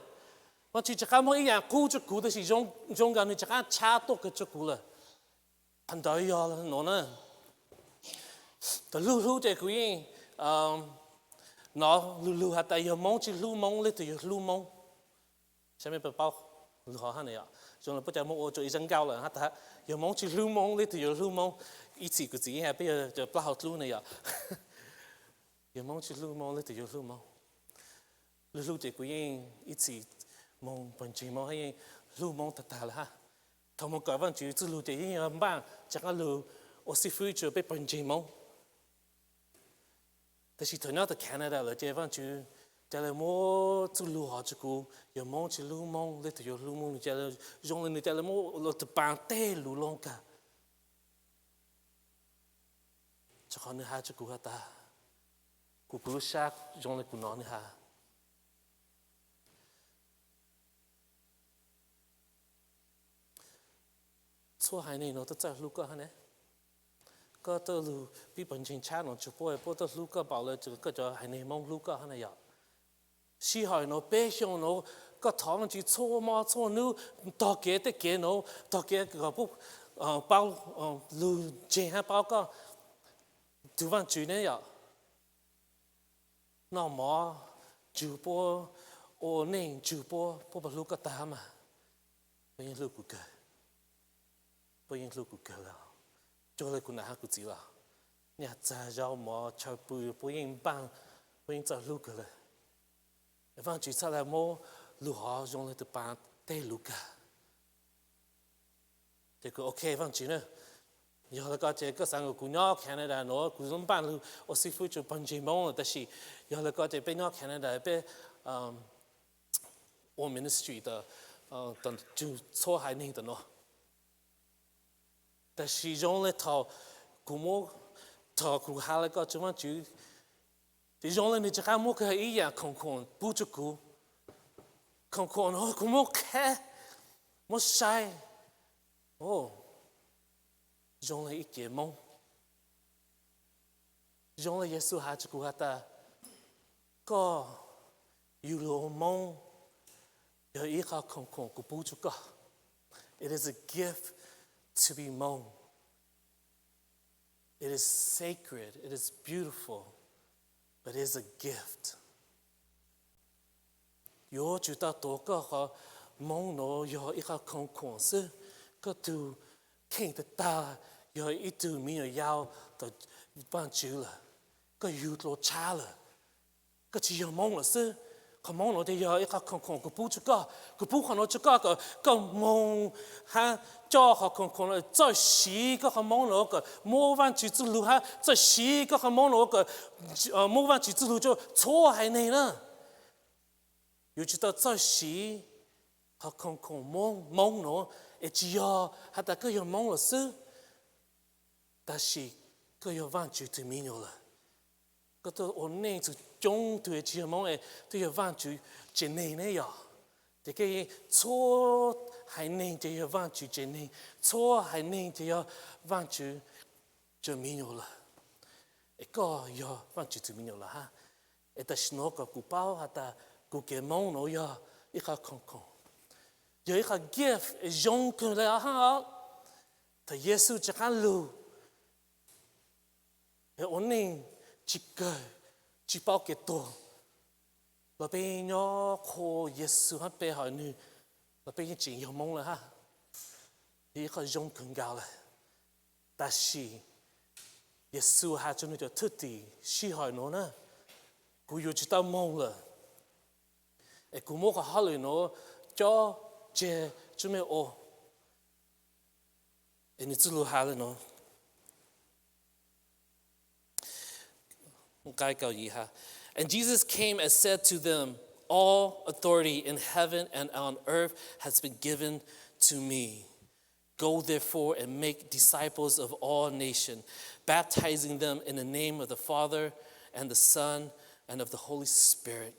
Vaajtswv rov qaab muab ib yaam qub rua kuv, tab sis zoo nkaus nwg rov qaab tshab tuaj kawg rua kuv lawm. Qhov ntawd yog nuav na. Thaum lug hlub ces kuv yeej nov lug lug has tas yog Moob tsi hlub Moob leej twg yuav hlub Moob. Saib mej puas paub lug hov hab ne yom. Zoo le puab ca muab ua rua ib zaj nkauj lawm has tas yog Moob tsi hlub Moob leej twg yuav hlub Moob. Ib txhis kuv txiv yeej has peb yog cov plaub hau dlub ne yom. Yog Moob tsi hlub Moob leej twg yuav hlub Moob. Lug hlub ces kuv yeej ib txhis moog pawg ntseeg Moob hab yeej hlub Moob taag taag le hab. Thaum moog kawm Vaajtswv txuj lug ces yeej yog npaaj rov qaab lug ua xib fwb rua peb pawg ntseeg Moob. Tab sis thaum nyob tau Canada lawm ces Vaajtswv ca le muab txuj lug hov rua kuv, yog Moob tsi hlub Moob leej twg yuav hlub Moob, nwg ca le, zoo le nwg ca le muab lug tug paas tej lug loo kag. Rua qhov nwg has rua kuv has tas, kuv, kuv lub sab zoo le kuv nov nwg has. Txhua haiv neeg nuav tuaj txawj hlub koj hab ne. Koj tuaj lug pib pawg ntseeg tshab nuav tsi puab, puab tuaj hlub koj npaum le koj cov haiv neeg Moob hlub koj hab ne yom. Sij hawm nuav peb xyoo nuav koj thov Vaajtswv txhua mo txhua nub, tog kev tej kev nuav, tog kev kom puab paub lug ntseeg hab paub koj tug Vaajtswv ne yom. Noj mov ntsug puab, ua neej ntsug puab, puab puas hlub koj taag mas? Puab yeej hlub kuv kawg. Puab yeej hlub kuv kawg le. Cuag le kuv nam hab kuv txiv los, nyaj txag zaub mov chaw pw puab yeej npaaj, puab yeej txawj hlub kawg le. Vaajtswv txhaj le muab lug hov zoo le tug paas tej lug kag. Ces kuv, ok Vaajtswv na, yog le ko ces koj xaav kom kuv nyob Canada nuav kuv npaaj lug ua xib fwb rua pawg ntseeg Moob, tab sis yog le ko ces peb nyob Canada peb ua ministry txhua haiv neeg tam nuav. Tab sis zoo le thaum kuv muab, thaum kuv has le ko rua Vaajtswv, ces zoo le nwg rov qab muab kag ib yaam khoom khoom pub rua kuv. Khoom khoom nuav kuv muab qha, muab saib, o, zoo le ib kev Moob. Zoo le Yexus has rua kuv has tas, koj yug lug ua Moob yog ib qho khoom khoom kuv pub rua koj. It is a gift to be Hmong. It is sacred, it is beautiful, but it is a gift. Yuav tsum tau tuav koj qhov Moob nuav yog ib qho khoom khoom xwb. Koj tug kheej tag tag yog ib tug me nyuam yaus tawm Vaajtswv lawm. Koj yug dlua tshab lawm. Koj tsi yog Moob lawm xwb. Qhov Moob nuav ces yog ib qho khoom khoom kuv pub rua koj. Kuv pub qhov nuav rua koj kom koj moog hab coj qhov khoom khoom nuav txawj siv koj qhov Moob nuav kom muab Vaajtswv txuj lug hab txawj siv koj qhov Moob nuav kom muab Vaajtswv txuj lug rua txhua haiv neeg na. Yuav tsum tau txawj siv qhov khoom khoom Moob nuav, es tsi yog has tas koj yog Moob lawm xwb, tab sis koj yog Vaajtswv tug me nyuam lawm. Koj tuaj ua neej txug coob tug tsi yog Moob es twb yog Vaajtswv tsev neeg ne yom. Ces koj yeej txhua haiv neeg ces yog Vaajtswv tsev neeg, txhua haiv neeg ces yog Vaajtswv tug me nyuam lawm. Es koj yog Vaajtswv tug me nyuam lawm hab. Es tam sim nuav kom kuv paub has tas kuv kev Moob nuav yog ib qho khoom khoom. Yog ib qho gift zoo kawg le hab. Thaum Yexus rov qaab lug, ua neeg tsis kawg, tsis paub kev tuag, los peb nyob qhuas Yexus hab pe hawm nwg, los peb yeej tseem yog Moob lawm hab. Yog ib qho zoo kawg nkaus lawm. Tab sis Yexus has rua nwg cov thwj tim sij hawm nuav na, kuv yuav tsis tau moog lawm, es kuv muab qhov hauj lwm nuav cob tseg tsuj mej ua. Es nwg txuj lug has le nuav. And Jesus came and said to them, "All authority in heaven and on earth has been given to me. Go therefore and make disciples of all nations, baptizing them in the name of the Father and the Son and of the Holy Spirit,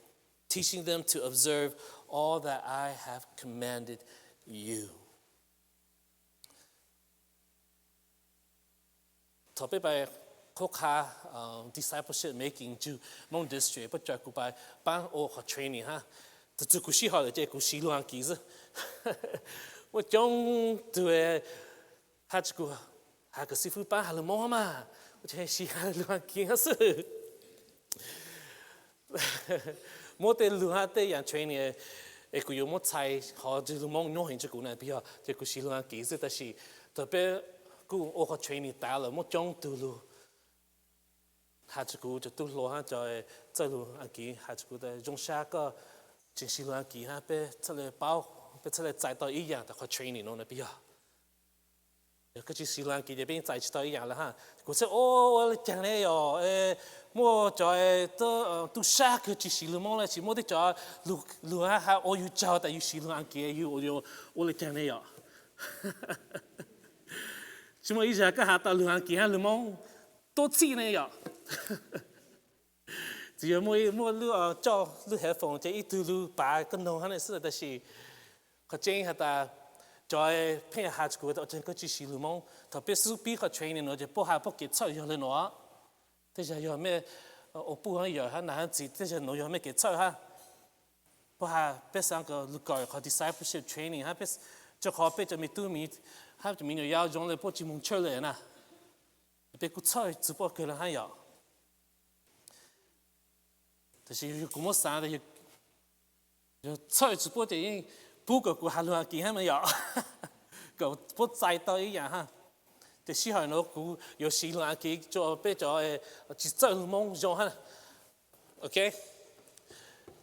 teaching them to observe all that I have commanded you." Thaum peb pais qhuab qha discipleship making txug Moob District, puab cov kuv pais paab ua qhov training hab. Txug kuv sij hawm lawm ces kuv siv lug Akiv xwb. Muaj coob tug has rua kuv, has kom xib fwb paab has lug Moob hab mas, kuv ces siv has lug Akiv hab xwb. Muab tej lug hab tej yaam training, es kuv yuav muab txhais qhov lug Moob nyuaj heev rua kuv na, peb yog ces kuv siv lug Akiv xwb. Tab sis thaum peb kuj ua qhov training tav lawm muaj coob tug lug has rua kuv, cov tub hluas hab cov txawj lug Akiv has rua kuv tas zoo sab koj tseem siv lug Akiv hab peb txhaj le paub, peb txhaj le txais tau ib yaam tas qhov training no na peb yog. Yog koj tsis siv lug Akiv ces peb yeej txais tsis tau ib yaam le hab. Kuv txhaj ua le caag ne yom, muaj cov tub sab kawg tsis siv lug Moob le, tsis muaj tej cov lug hab has ua yug tsaug tas yug siv lug Akiv yug ua le caag ne yom. Tsis muaj ib zag koj has tau lug Akiv hab lug Moob tuab txhij ne yom. Txawm yog muaj, muaj lub coj lub headphone ces ib tug lug pav koj noog hab ne xwb, tab sis qhov tseeb has tas cov pheej has rua kuv tas koj tsis siv lug Moob. Thaum peb xub pib qhov training nuav ces puab has puab kev txhawj yog le nuav. Tej zag yog mej ua puj hab yawm hab nam hab txiv, tej zag nuav yog mej kev txhawj hab. Puab has peb xaav kom lug kawm qhov discipleship training hab, rua qhov peb cov me tub hab cov me nyuam yaus zoo le puab tsis moog church le na. Peb kuj txhawj txug puab kawg le hab yom. Tab sis yog kuv muab xaav tas yog txhawj txug puab ces yeej pub kom kuv has lug Akiv hab mas yom, kom puab txais tau ib yaam hab. Ces sij hawm nuav kuv yuav siv lug Akiv rua peb cov tsis txawj lug Moob zoo hab.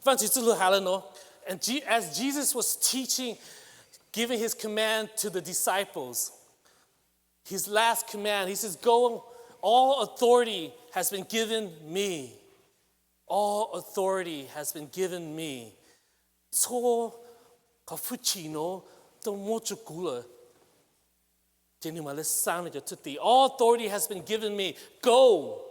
Vaajtswv txuj lug has le nuav, and Je- as Jesus was teaching, giving his command to the disciples, his last command, he says, "Go, all authority has been given me." All authority has been given me. Txhua qhov fwj chim nuav tau muab rua kuv lawm. Ces nwg mam le xaa nwg cov thwj tim. All authority has been given me. Go,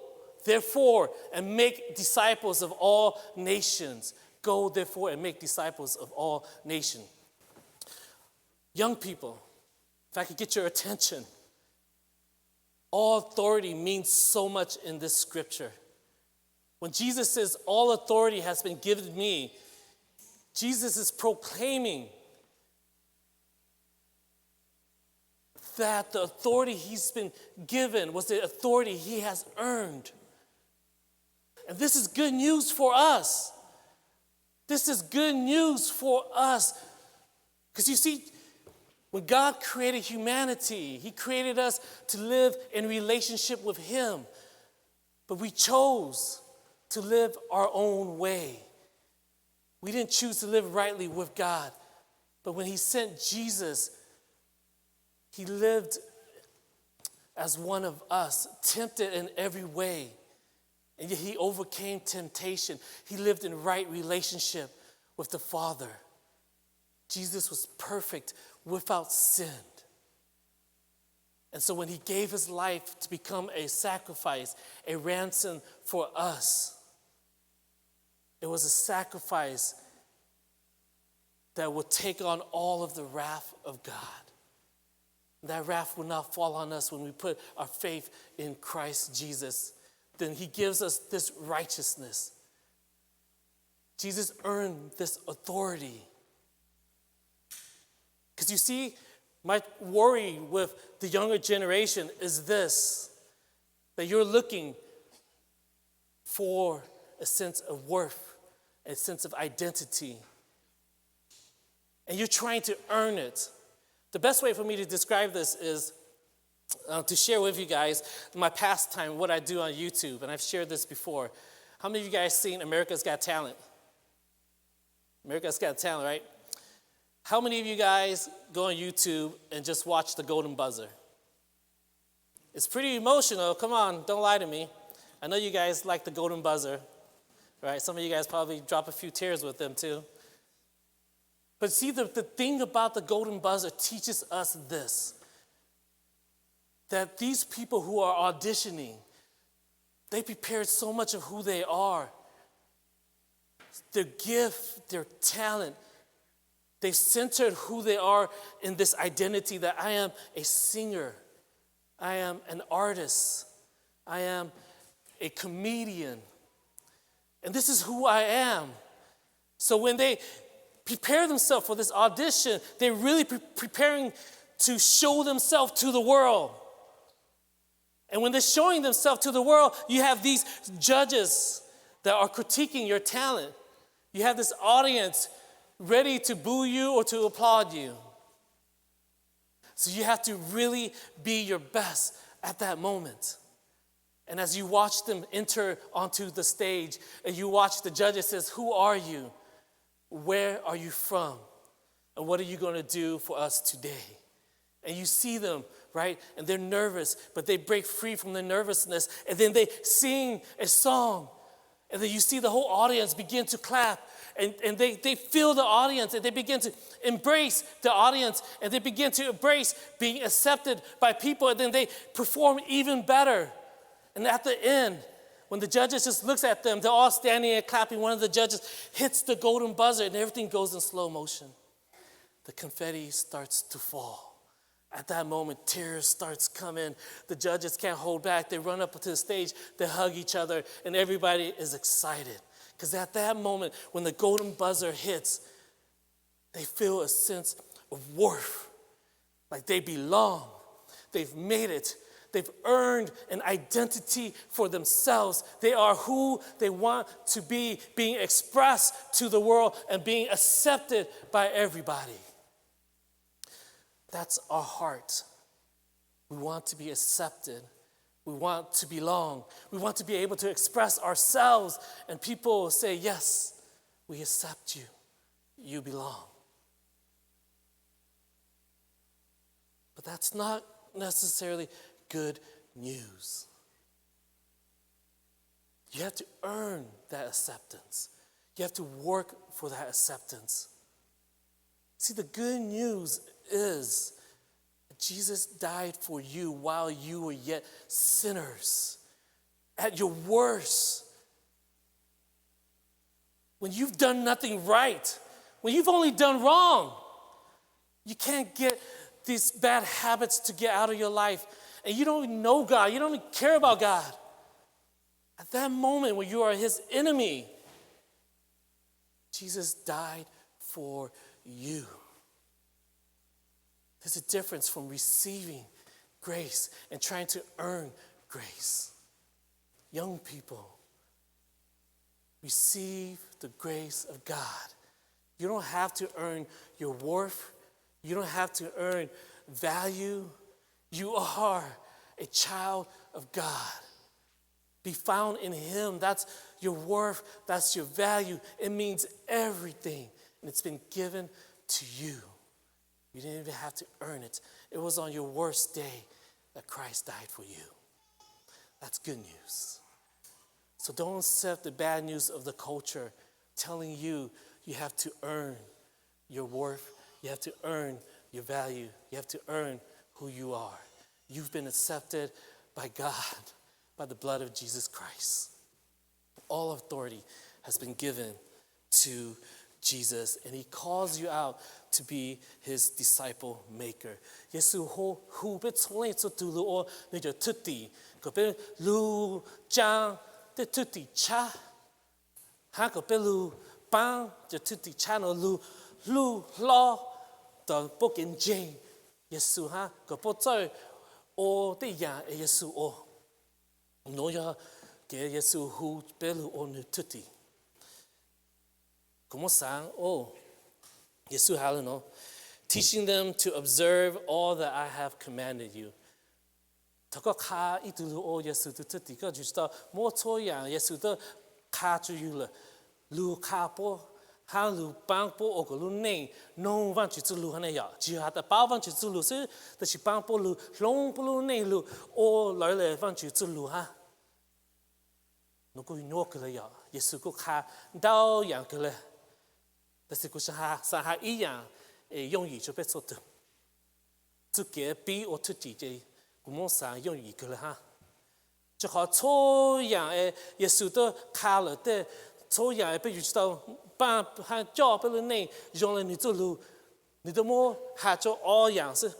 therefore, and make disciples of all nations. Go, therefore, and make disciples of all nations. Young people, if I could get your attention, all authority means so much in this scripture. When Jesus says, "All authority has been given me," Jesus is proclaiming that the authority he's been given was the authority he has earned. And this is good news for us. This is good news for us. Because you see, when God created humanity, he created us to live in relationship with him. But we chose to live our own way. We didn't choose to live rightly with God. But when he sent Jesus, he lived as one of us, tempted in every way. And yet he overcame temptation. He lived in right relationship with the Father. Jesus was perfect, without sin. And so when he gave his life to become a sacrifice, a ransom for us, it was a sacrifice that will take on all of the wrath of God. That wrath will not fall on us when we put our faith in Christ Jesus. Then he gives us this righteousness. Jesus earned this authority. Because you see, my worry with the younger generation is this, that you're looking for a sense of worth, a sense of identity, and you're trying to earn it. The best way for me to describe this is uh, to share with you guys my pastime, what I do on YouTube, and I've shared this before. How many of you guys seen America's Got Talent? America's Got Talent, right? How many of you guys go on YouTube and just watch the Golden Buzzer? It's pretty emotional. Come on, don't lie to me. I know you guys like the Golden Buzzer, right? Some of you guys probably drop a few tears with them too. But see, the, the thing about the Golden Buzzer teaches us this, that these people who are auditioning, they prepared so much of who they are, their gift, their talent. They centered who they are in this identity that I am a singer, I am an artist, I am a comedian, and this is who I am. So when they prepare themselves for this audition, they're really pre- preparing to show themselves to the world. And when they're showing themselves to the world, you have these judges that are critiquing your talent. You have this audience ready to boo you or to applaud you. So you have to really be your best at that moment. And as you watch them enter onto the stage and you watch the judges says, "Who are you? Where are you from? And what are you going to do for us today?" And you see them, right? And they're nervous, but they break free from their nervousness and then they sing a song. And then you see the whole audience begin to clap. And, and they, they feel the audience and they begin to embrace the audience and they begin to embrace being accepted by people. And then they perform even better. And at the end, when the judges just looks at them, they're all standing and clapping. One of the judges hits the golden buzzer and everything goes in slow motion. The confetti starts to fall. At that moment, tears starts coming. The judges can't hold back. They run up to the stage, they hug each other, and everybody is excited. Because at that moment, when the golden buzzer hits, they feel a sense of worth, like they belong. They've made it. They've earned an identity for themselves. They are who they want to be, being expressed to the world and being accepted by everybody. That's our heart. We want to be accepted. We want to belong. We want to be able to express ourselves and people say, "Yes, we accept you. You belong." But that's not necessarily good news. You have to earn that acceptance. You have to work for that acceptance. See, the good news is Jesus died for you while you were yet sinners. At your worst, when you've done nothing right, when you've only done wrong, you can't get these bad habits to get out of your life. And you don't even know God. You don't even care about God. At that moment when you are his enemy, Jesus died for you. There's a difference from receiving grace and trying to earn grace. Young people, receive the grace of God. You don't have to earn your worth. You don't have to earn value. You are a child of God. Be found in Him. That's your worth. That's your value. It means everything. And it's been given to you. You didn't even have to earn it. It was on your worst day that Christ died for you. That's good news. So don't accept the bad news of the culture telling you you have to earn your worth, you have to earn your value, you have to earn who you are. You've been accepted by God by the blood of Jesus Christ. All authority has been given to Jesus, and he calls you out to be his disciple maker. Yexus hu peb txhua leej txhua tus los ua nws cov thwj tim, kom peb lug tsaa tej thwj tim tshab, hab kom peb lug paab cov thwj tim tshab no lug hlub hlob tau paub kev ntseeg Yexus hab kom paub txawj ua tej yaam es Yexus ua. Nuav yog kev Yexus hu peb lug ua nwg thwj tim. Kuv muab xaav, Yexus has le nuav, teaching them to observe all that I have commanded you. Thaum koj qha ib tug lug ua Yexus tug thwj tim, koj yuav tsum tau muab txhua yaam Yexus tau qha tsua yug lawm, lug qha puab hab lug paab puab ua kom lub neej noog Vaajtswv txuj lug hab ne yom. Tsi has tas paub Vaajtswv txuj lug xwb, tab sis paab puab lug hloov puab lub neej lug ua lawv le Vaajtswv txuj lug hab. Nuav kuj nyuaj kawg le yom. Yexus kuj qha ntau yaam kawg le, tab sis kuv xaav has ib yaam es yooj yim tsua peb txhua tug. Txuj kev pib ua thwj tim ces kuv muab xaav yooj yim kawg le hab. Rua qhov txhua yaam es Yexus tau qha lawm tej, txhua yaam es peb yuav tsum tau paab hab coj peb lub neej zoo le nwg txuj lug, nwg tau muab has tsua ob yaam xwb.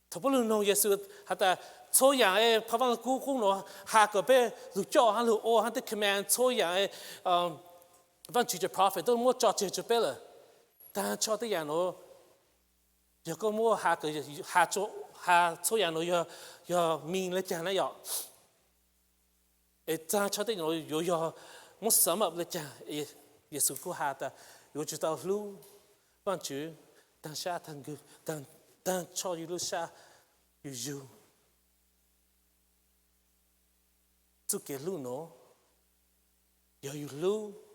Thaum puab lug noog Yexus has tas txhua yaam es phaj Vaaj Lug Kub qub nuav has kom peb lug coj hab lug ua hab tej command txhua yaam es Vaajtswv cov prophet tau muab tso tseg tsua peb lawm. Taag txhua tej yaam nuav, yog koj muab has, has txhua yaam nuav yog mean le caag na yom? Es taag txhua tej nuav yuav yog muab sum up le caag? Yexus kuj has tas yuav tsum tau hlub Vaajtswv taag sab taag, taag txhua yug lub sab yug yug. Txuj kev hlub nuav, yog yug hlub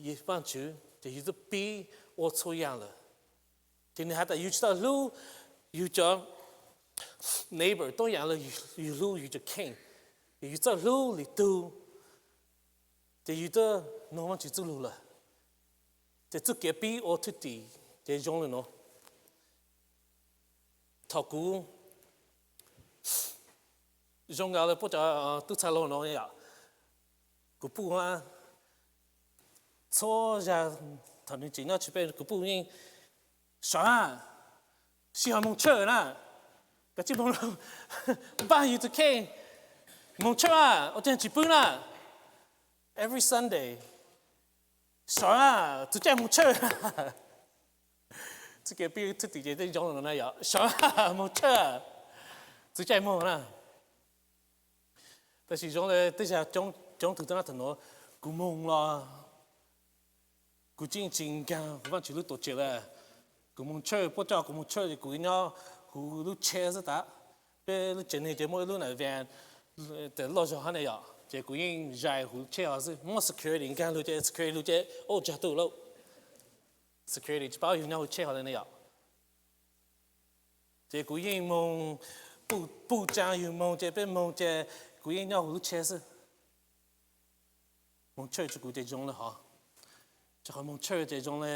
Vaajtswv ces yug txawj pib ua txhua yaam lawm. Ces nwg has tas yug tsum tau hlub yug cov neighbor tuab yaam le yug hlub yug cov kheej. Yug txawj hlub lwm tug, ces yug txawj noog Vaajtswv txuj lug lawm. Ces txuj kev pib ua thwj tim ces zoo le nuav. Thaum kuv zoo nkaus le puab cov tub txha laug nuav yom, kuv puj txhua zag, thaum nwg tseem nyob tsis peb kuv puj yeej, Sawv na, sij hawm moog church na, koj tsis moog, npaj yug tus kheej, moog church na, ua caag tsis pub na, every Sunday. Sawv na, txug caij moog church. Txuj kev pib thwj tim ces tej zoo le nuav na yom, Sawv na, moog church, txug caij moog na. Tab sis zoo le tej zag coob tug tub na thaum nuav, kuv moog los kuv tseem tsis nkaag huv Vaajtswv lub tuam tsev le. Kuv moog church, puab coj kuv moog church ces kuv nyob huv lub tsheb xwb tas. Peb lub tsev neeg ces muaj ib lub na van, loj zog hab ne yom, ces kuv yeej zais huv tsheb hov xwb, muaj security nkaag lug ces security lug ces ua tsaug tug lawm. Security tsis paub yug nyob huv tsheb hov le ne yom. Ces kuv yeej moog, puj tsaa yug moog ces peb moog ces kuv yeej nyob huv lub tsheb xwb. Moog church rua kuv ces zoo le hov, rua qhov moog church ces zoo le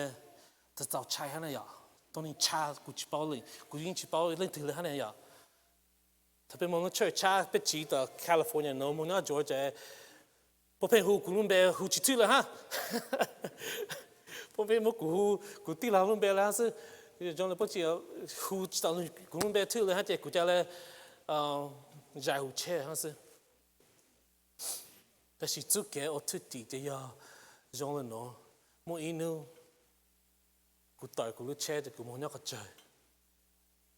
txaus txaus ntshai hab ne yom. Tug neeg tshaj kuv tsis paub le, kuv yeej tsis paub leej twg le hab ne yom. Thaum peb moog lub church tshaj peb tsiv tom California nuav moog nyob Georgia, puab pheej hu kuv lub npe hu tsis thwj le hab. Puab pheej muab kuv hu kuv tij laug lub npe le hab xwb. Zoo le puab tsis hu tsis tau kuv lub npe thwj le hab ces kuv ca le zais huv tsheb hab xwb. Tab sis txuj kev ua thwj tim ces yog zoo le nuav. Muaj ib nub kuv tawm kuv lub tsheb ces kuv moog nyob qhov tsawg.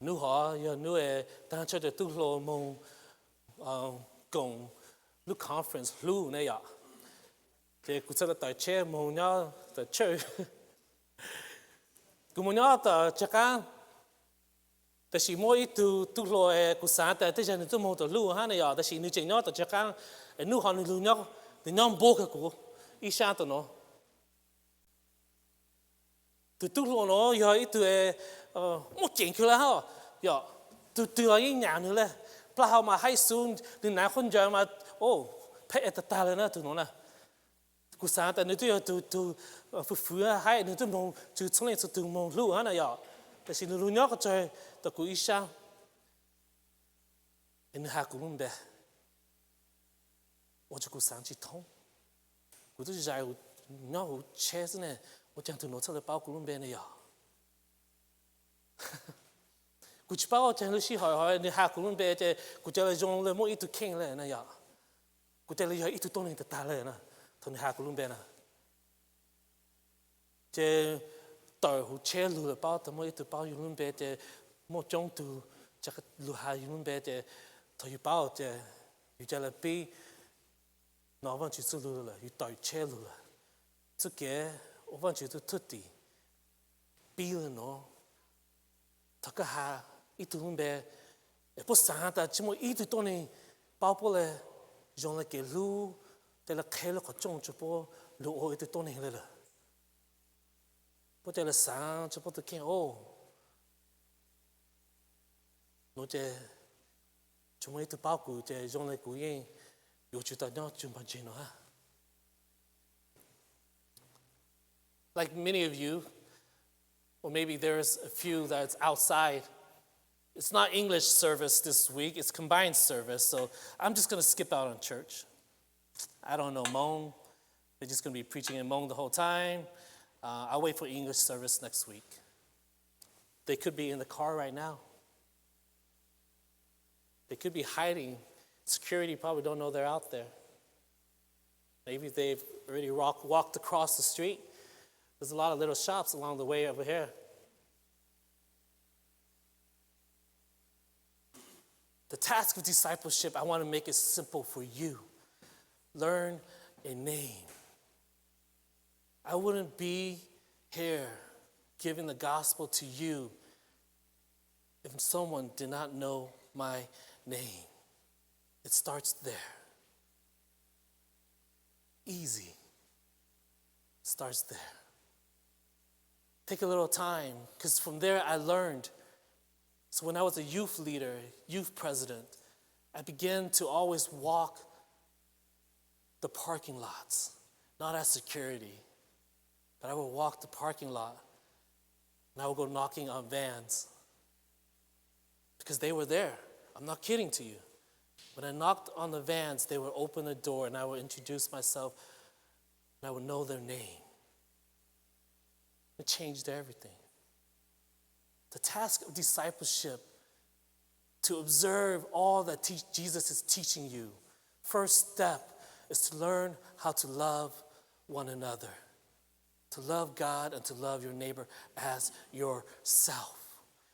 Nub hov yog nub taag txhua cov tub hluas moog koom lub conference hlub ne yom. Ces kuv txhad le tawm tsheb moog nyob tom church. Kuv moog nyob tom tsag qaab, tab sis muaj ib tug tub hluas kuv xaav tas tej zag nwg tuaj moog tom hlub hab ne yom, tab sis nwg tseem nyob tom tsag qaab. Es nub hov nwg lug, nwg nyob npuab kag kuv ib sab tom nuav. Tug tub hluas nuav yog ib tug muaj ceem kawg le hab, yog tug twg los yeej nyam nwg le. Plaub hau mas haib xub, nwg naav qhob ncaws mas phem tag tag le na tug nuav na. Kuv xaav tas nwg twb yog tug, tug fwv fwv haib, nwg twb moog tswv txhua leej txhua tug moog hlub hab na yom. Tab sis nwg lug nyob qhov tsawg tom kuv ib sab, es nwg has kuv lub npe, ua rua kuv xaav tsis thoob. Kuv twb zais nyob huv tsheb xwb ne, ua caag tug nuav txhad le paub kuv lub npe ne yog? Kuv tsis paub ua caag lub sij hawm hov nwg has kuv lub npe ces kuv ca le zoo le muaj ib tug kheej le na yom. Kuv ca le yog ib tug tuab neeg tag tag le na, thaum nwg has kuv lub npe na. Ces tawm hauv tsheb lug lawm, paub tau muaj ib tug paub yug lub npe ces muaj coob tug, lug has yug lub npe ces thaum yug paub ces yug ca le pib nov Vaajtswv txuj lug lawm, yug tawm tsheb lug lawm. Txuj kev ua Vaajtswv tug thwj tim pib le nuav. Thaum koj has ib tug lub npe es puab xaav tas tsi muaj ib tug tuab neeg paub puab le, zoo le kev hlub, ca le qheb lub qhov rooj rua puab lug ua ib tug tuab neeg le lawm. Puab ca le xaav rua puab tug kheej, o, nuav ces tsi muaj ib tug paub kuv ces zoo le kuv yeej yuav tsum tau nyob tsug npaag ntseg no hab. Like many of you, or maybe there's a few that's outside. It's not English service this week, it's combined service, so I'm just going to skip out on church. I don't know Hmong. They're just going to be preaching in Hmong the whole time. Uh, I'll wait for English service next week. They could be in the car right now. They could be hiding. Security probably don't know they're out there. Maybe they've already walk, walked across the street. There's a lot of little shops along the way over here. The task of discipleship, I want to make it simple for you. Learn a name. I wouldn't be here giving the gospel to you if someone did not know my name. It starts there. Easy. Starts there. Take a little time, because from there I learned. So when I was a youth leader, youth president, I began to always walk the parking lots, not as security, but I would walk the parking lot and I would go knocking on vans because they were there. I'm not kidding to you. When I knocked on the vans, they would open the door and I would introduce myself and I would know their name. It changed everything. The task of discipleship, to observe all that te- Jesus is teaching you. First step is to learn how to love one another, to love God and to love your neighbor as yourself.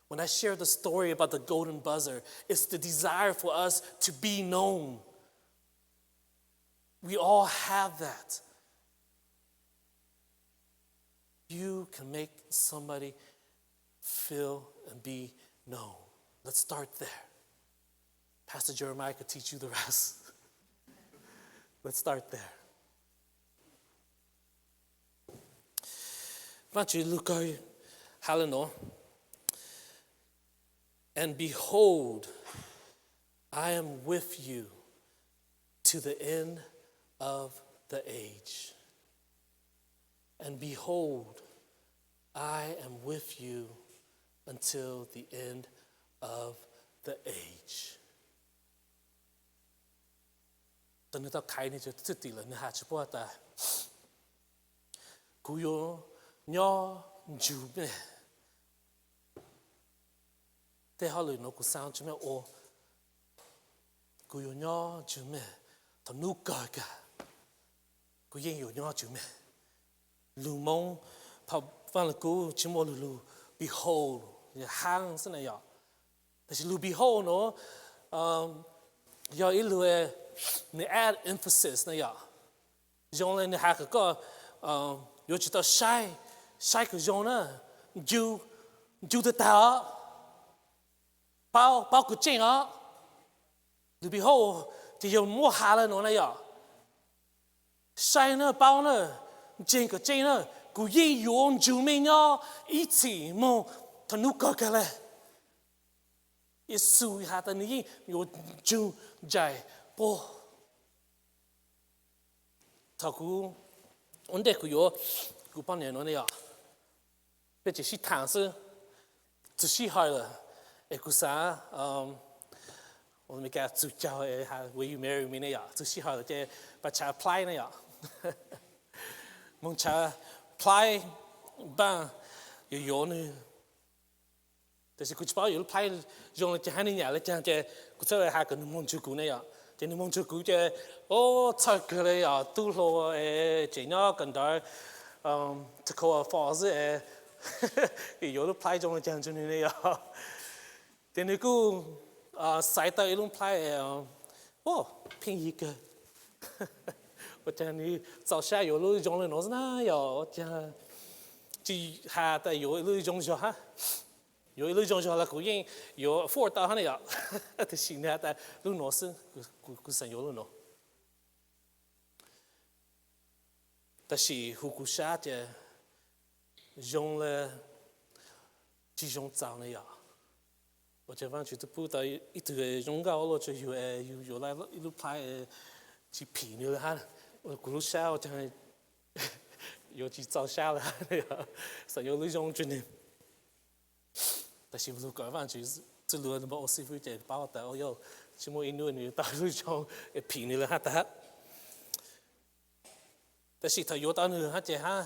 When I share the story about the golden buzzer, it's the desire for us to be known. We all have that. You can make somebody feel and be known. Let's start there. Pastor Jeremiah could teach you the rest. Let's start there. Vaajtswv lug kawg has le nuav: And behold, I am with you to the end of the age. And behold, I am with you until the end of the age. Thaum nwg tau qhia nwg txuj tim lawm, nwg has rua puab tas, kuv yuav nyob nrug mej. Tej hauj lwm nuav kuv xaa rua mej ua, kuv yuav nyob nrug mej. Thaum nub kawg kag, kuv yeej yuav nyob nrug mej. Lug Moob, phau Vaaj Lug Kub tsi muaj lug lug behold, haab xwb na yom. Tab sis lug behold nuav yog ib lug, nwg add emphasis na yom. Zoo le nwg has kom koj yuav tsum tau saib, saib kom zoo na, ncu, ncu tag tag os, paub, paub kom tseeb os. Lug behold ces yog muab has le nuav na yom. Saib na, paub na, ntseeg kom tseeb na, kuv yeej yuav nrug mej nyob ib txhis moog thaum nub kawg kag le. Yexus has tas nwg yeej yuav nrug nraim puab. Thaum kuv, ua ntej kuv yuav kuv poj niam nuav ne yom, peb tseem sib thaam xwb, txug sij hawm lawm, es kuv xaav, ua Meskas txug caug, will you marry me ne yom, txug sij hawm lawm ces pab tshaav apply ne yom. Moog tshaav apply, npaaj yuav yuav nwg. Tab sis kuv tsi paub yuav lub apply zoo le caag hab nwg nyam le caag ces kuv txhad has kom nwg moog nrug kuv ne yom. Ces nwg moog nrug kuv ces, o, txhawj kawg le yom, tub hluas es tseem nyob kawm ntawv Tacoma Falls xwb es Yuav lub plhaib zoo li cas rau nws ne yom. Ces nws kuj xaiv tau ib lub plhaib, o, pheej yig kawg. Ua cas nws txaus sab yuav lub zoo li no xwb na yom, ua cas tsis has tas yuav ib lub zoo zog hab. Yuav ib lub zoo zog los kuv yeej yuav afford tau hab ne yom. Tab sis nws has tas lub no xwb, kuv xav yuav lub no. Tab sis hu kuv sab tias zoo le tsis zoo txaus ne yom. Ua cas Vaajtswv twb pub tau ib tug zoo nkauj luaj rau yus es yus yuav ib lub plhaib tsis phim nws li hab. Kuv lub sab ua cas yuav tsis txaus sab li hab, xav yuav lub zoo rau nws. Tab sis lug kawm Vaajtswv txuj lug npawb ua xib fwb ces paub tas, o yog tsis muaj ib hnub nws yuav tau lub zoo es phim nws li hab tag. Tab sis thaum yuav tau nws hab ces hab,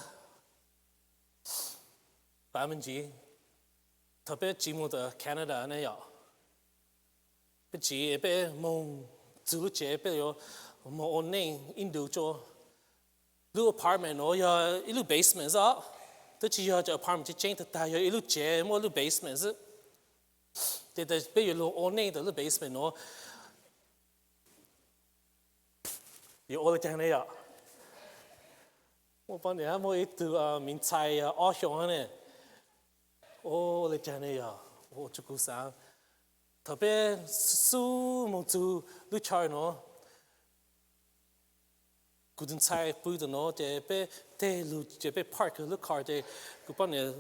pav me ntsis, thaum peb tsiv moog tom Canada ne yom, peb tsiv peb moog txug lub tsev peb yuav moog ua neej ib ntus rua. Lub apartment nuav yog ib lub basement xwb, twb tsis yog cov apartment tseeb tseeb tag tag, yog ib lub tsev muaj lub basement xwb. Ces peb yuav lug ua neej tom lub basement nuav. Yuav ua le caag ne yom? Muaj poj niam hab muaj ib tug miv ntxhais ob xyoos hab ne. Ua le caag ne yom? Ua rua kuv xaav, thaum peb xub moog txug lub chaw nuav, kuv tus ntxhais pw tom nuav ces peb teg lug ces peb park lub car ces kuv poj niam,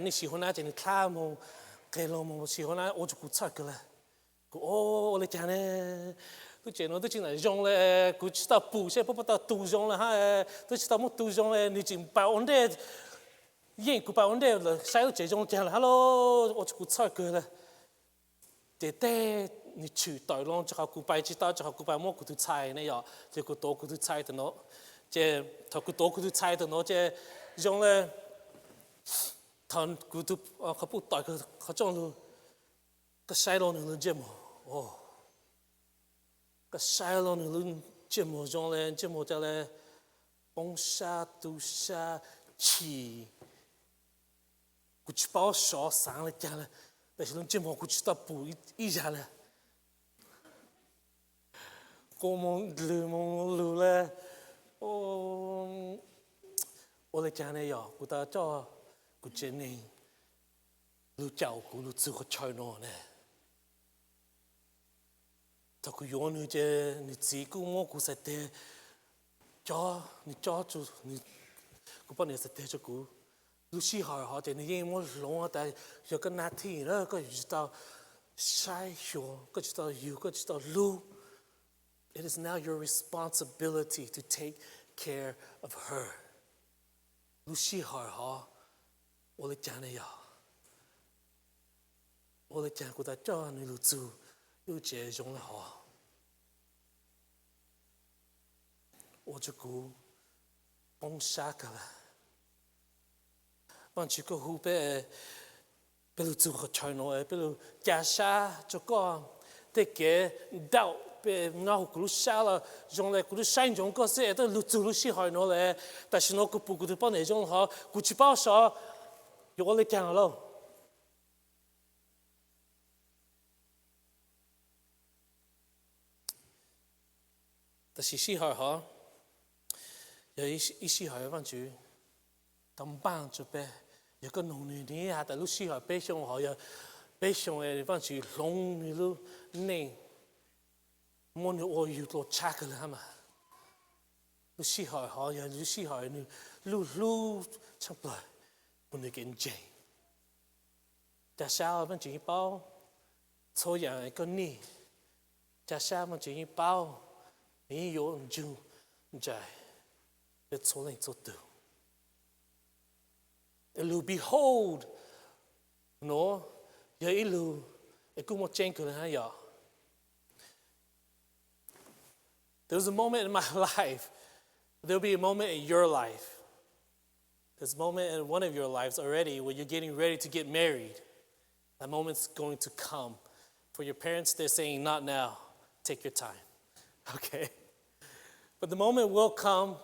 nej siv huv nab ces nws dlha moog, qeg lug moog siv huv nab ua rua kuv txhawj kawg le. Kuv ua le caag ne? Lub tsev nuav twb tsis ntawm zoo le, kuv tsis tau pum seb puab puas tau tu zoo le hab, twb tsis tau muab tu zoo le, nws tseem pais ua ntej, yeej kuv pais ua ntej lawm, saib lub tsev zoo caag lawm hab lauj, ua rua kuv txhawj kawg le. Ces tej nws tshwm tawm loo rua qhov kuv pais tsis tau, rua qhov kuv pais muab kuv tus ntxhais ne yom, ces kuv tuav kuv tus ntxhais tom nuav. Ces thaum kuv tuav kuv tus ntxhais tom nuav ces zoo le thaum kuv tus qhov puj tawm qhov rooj lug, koj saib lug nws lub ntsej muag, koj saib lug nws lub ntsej muag zoo le ntsej muag ca le poob sab tu sab chim. Kuv tsis paub sov xaav le caag le, tab sis lub ntsej muag kuv tsis tau pum ib zag le. Quaj moog lwg moog lug le. Ua le caag ne yog kuv tau coj kuv tsev neeg lug caum kuv lug txug qhov chaw nuav ne? Thaum kuv yuav nws ces nws txiv kuj muab kuv txhais teg cob, nws cob, kuv poj niam txhais teg rua kuv. Lub sij hawm hov ces nws yeej muab hloov tas yog koj nab thij na, koj yuav tsis tau saib xyuas, koj tsis tau yug, koj tsis tau hlub. It is now your responsibility to take care of her. Lub sij hawm hov ua le caag ne yog? Ua le caag kuv tau coj nws lug txug ib lub tsev zoo le hov? Ua rua kuv poob sab kawg le. Vaajtswv, koj hu peb, peb lug txug qhov chaw nuav, peb lug ca sab rua koj. Tej kev doubt peb nyob huv kuv lub sab los zoo le kuv lub saib ntsoov koj xwb es twb lug txug lub sij hawm nuav le. Tam sim nuav kuv pum kuv tus poj niam zoo le hov, kuv tsis paub sov yuav ua le caag lauj. Tab sis sij hawm hov yog ib sij hawm Vaajtswv tau npaaj rua peb. Yog koj noog nws, nws has tas lub sij hawm peb xyoo hov yog peb xyoo Vaajtswv hloov nws lub neej, muab nws ua yug dlua tshaj kawg le hab mas. Lub sij hawm hov yog lub sij hawm nws lub hlub tshaaj plawg, puag nws kev ntseeg. Ca sab Vaajtswv yeej paub txhua yaam koj nij. Ca sab Vaajtswv yeej paub, nws yeej yuav ntsug ntsais rua txhua leej txhua tug. Lug behold nuav yog ib lug es kuj muaj tseeb kawg le hab yog. There was a moment in my life. There'll be a moment in your life. There's a moment in one of your lives already where you're getting ready to get married. That moment's going to come. For your parents, they're saying, "Not now. Take your time." Okay? But the moment will come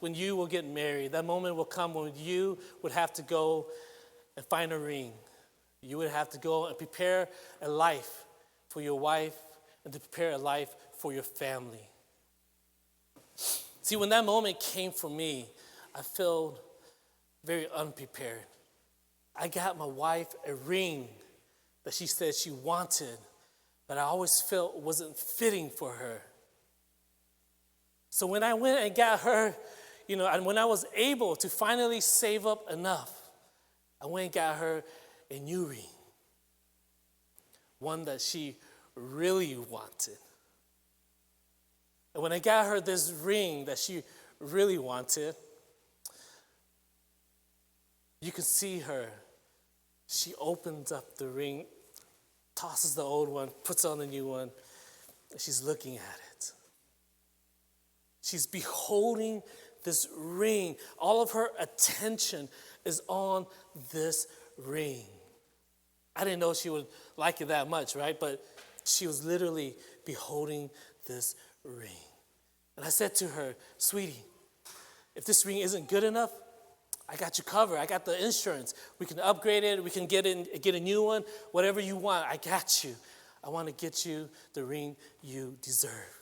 when you will get married. That moment will come when you would have to go and find a ring. You would have to go and prepare a life for your wife and to prepare a life for your family. See, when that moment came for me, I felt very unprepared. I got my wife a ring that she said she wanted, but I always felt wasn't fitting for her. So when I went and got her, you know, and when I was able to finally save up enough, I went and got her a new ring, one that she really wanted. And when I got her this ring that she really wanted, you can see her. She opens up the ring, tosses the old one, puts on the new one, and she's looking at it. She's beholding this ring. All of her attention is on this ring. I didn't know she would like it that much, right? But she was literally beholding this ring. And I said to her, "Sweetie, if this ring isn't good enough, I got you covered. I got the insurance. We can upgrade it. We can get in, get a new one. Whatever you want, I got you. I want to get you the ring you deserve."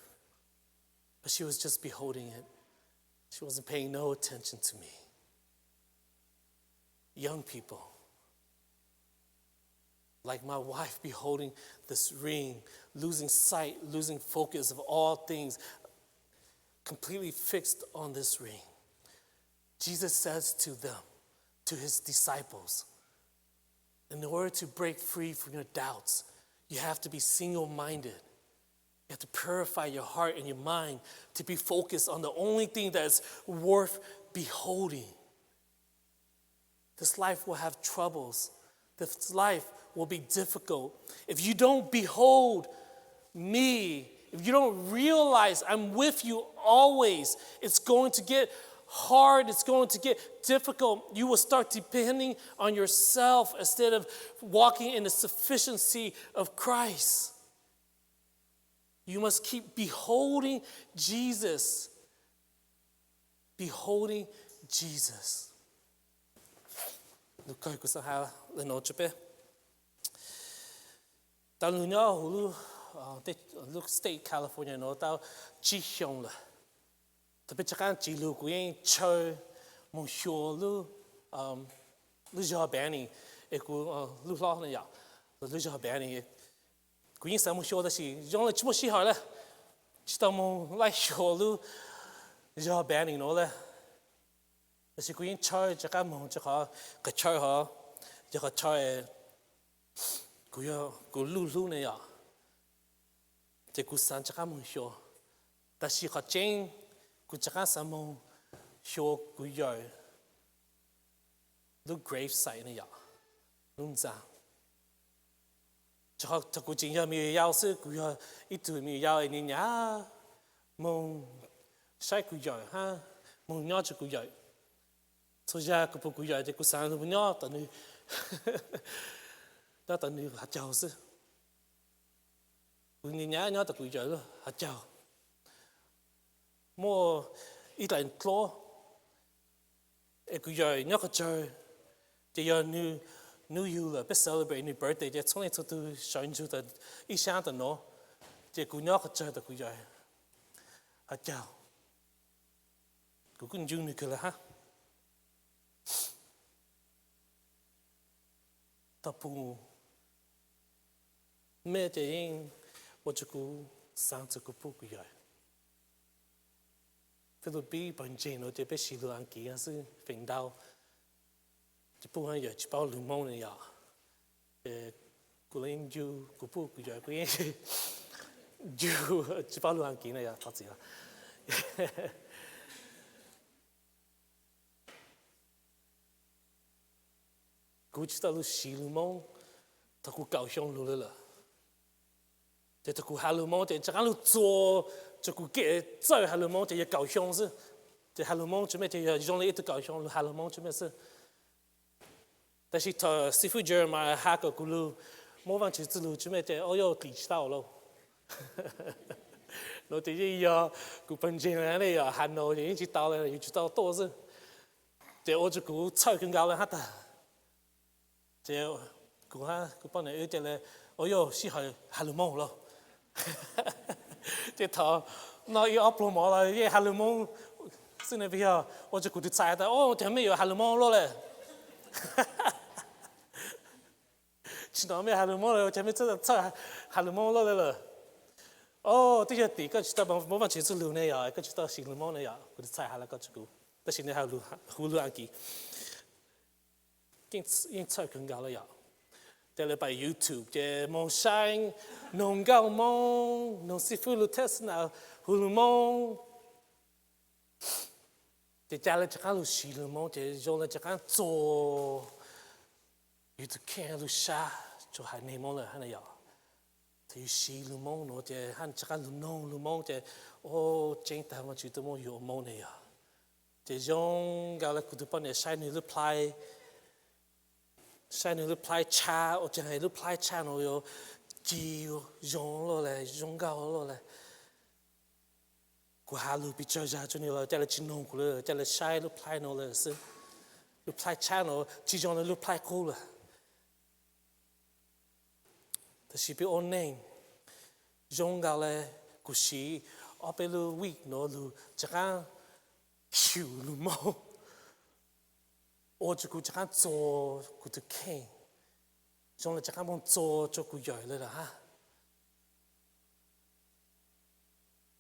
But she was just beholding it. She wasn't paying no attention to me. Young people, like my wife beholding this ring, losing sight, losing focus of all things, completely fixed on this ring. Jesus says to them, to his disciples, in order to break free from your doubts, you have to be single minded. You have to purify your heart and your mind to be focused on the only thing that's worth beholding. This life will have troubles. This life will be difficult. If you don't behold me, if you don't realize I'm with you always, it's going to get hard. It's going to get difficult. You will start depending on yourself instead of walking in the sufficiency of Christ. You must keep beholding Jesus. Beholding Jesus. Lus kawg kuv xav hais li no rau peb. Tau lug nyob huv lub, lub state California no tau tsib xyoo lawm. Thaum peb rov qab tsiv lug kuv yeej ntshaw moog xyuas lub, lub zog Banning, es kuv, lub hlob no yom, lub zog Banning. Kuv yeej xav moog xyuas tab sis zoo le tsis muaj sij hawm le, tsis tau moog laij xyuas lub zog Banning no le. Tab sis kuv yeej ntshaw rov qab moog rau qhov, qhov chaw hov yog qhov chaw kuv, kuv lub hlub ne yom. Ces kuv xav rov qab moog xyuas, tab sis qhov tseeb kuv rov qab xav moog xyuas kuv yawm lub grave site ne yom, lub ntxa. Thaum kuv tseem yog me nyuam yaus xwb, kuv yog ib tug me nyuam yaus es nyiam nyiam moog saib kuv yawm hab moog nyob rau kuv yawm. Txhua zag kuv pum kuv yawm ces kuv xav lug nyob tom nwg, nyob tom nwg hav caug xwb. Kuv nyiam nyiam nyob tom kuv yawm lub hav caug. Muaj ib daim dlaab es kuv yawm nyob qhov chaw, ces yog nwg, hnub yug lawm peb celebrate nwg birthday ces txhua leej txhua tug sawv ntsug ib sab tom no, ces kuv nyob qhov chaw tom kuv yawm hav caug. Kuv kuj ncu nwg kawg le hab. Thaum pum mej ces yeej ua rua kuv xaav txug kuv pug kuv yawm. Peb lug pib pawg ntseeg no ces peb siv lug Askiv xwb feem ntau. Ces pug yawm tsis paub lug Moob ne yom. Ces kuv le ncu kuv pug kuv yawm kuv yeej ncu tsis paub lug Askiv na yom, thov txim. Kuv tsis tau lug siv lug Moob thaum kuv kaum xyoo lug le lawm. Ces thaum kuv has lug Moob ces rov qaab lug txuas rua kuv kev txawj has lug Moob ces yog kaum xyoo xwb. Ces has lug Moob tsis mej ces yog zoo le ib tug kaum xyoo lug has lug Moob tsis mej xwb. Tab sis thaum xib fwb Jeremiah has kom kuv lug muab Vaajtswv txuj lug tsis mej ces ua yuav dlim tsis tau lauj. Los ces yeej yog kuv pawg ntseeg ne yom, Hà Nội ces yeej tsis tau li, yuav tsum tau tuaj xwb. Ces ua rau kuv txhawj kawg nkaus li hab tag. Ces kuv hab kuv poj niam wb ca le, ua yog sij hawm has lus Moob lauj. Ces thaum noj ib ob pluag mov los yeej has lus Moob xwb ne, yog ua rau kuv tus txhais tas, o, cas mej yuav has lus Moob luaj le. Tsis hnov mej has lus Moob lawm, cas mej txawj has lus Moob luaj le lawm. O, twb yog tim koj tsis tau muab Vaajtswv txuj lug ne yom, koj tsis tau siv lus Moob ne yom, kuv tus txhais has le koj rau kuv, tab sis nws hu lug Askiv. Yeej txhawj kawg nkaus li yom. Ces lawv pais YouTube ces moog saib noog nkauj Moob, noog xib fwb lug teb xwb na, hu lus Moob. Ces ca le rov qaab lug siv lus Moob ces zoo le rov qaab txuas yug tus kheej lug sab rua haiv neeg Moob lawm hab na yom. Thaum yug siv lus Moob nuav ces hab rov qaab lug noog lus Moob ces, o, tseeb tag Vaajtswv tub muab yug ua Moob ne yom. Ces zoo nkaus le kuv tus poj niam saib nwg lub plhaib, saib nwg lub plhaib tshab, ua caag lub plhaib tshab nuav yuav ci zoo luaj le, zoo nkauj luaj le. Kuv has lug pes tsawg zag rua nwg los ca le tsis noog kuv le, ca le saib lub plhaib nuav le xwb. Lub plhaib tshab nuav tsis zoo le lub plhaib qub lawm. Tab sis peb ua neej zoo nkaus le kuv siv ob peb lub week nuav lug rov qaab xyum lug moog, ua rua kuv rov qaab txuas kuv tus kheej, zoo le rov qaab moog txuas rua kuv yawm le lawm hab.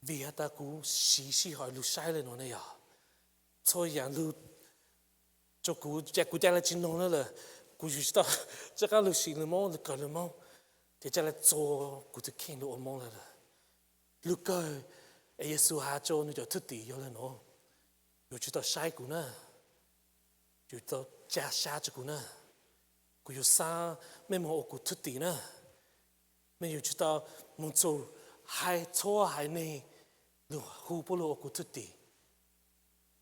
Vim has tas kuv siv sij hawm lug saib le nuav ne yog txhua yaam lug rua kuv, kuv ca le tsis noog le lawm, kuv yuav tsum tau rov qaab lug siv lug Moob, lug kawm lug Moob, ces ca le txuas kuv tus kheej lug ua Moob le lawm. Lug kawg es Yexus has rua nwg cov thwj tim yog le nuav, yuav tsum tau saib kuv na, yuav tau ca sab rua kuv na, kuv yuav xaav mej moog ua kuv thwj tim na. Mej yuav tsum tau moog txug haiv txhua haiv neeg lug hu puab lug ua kuv thwj tim.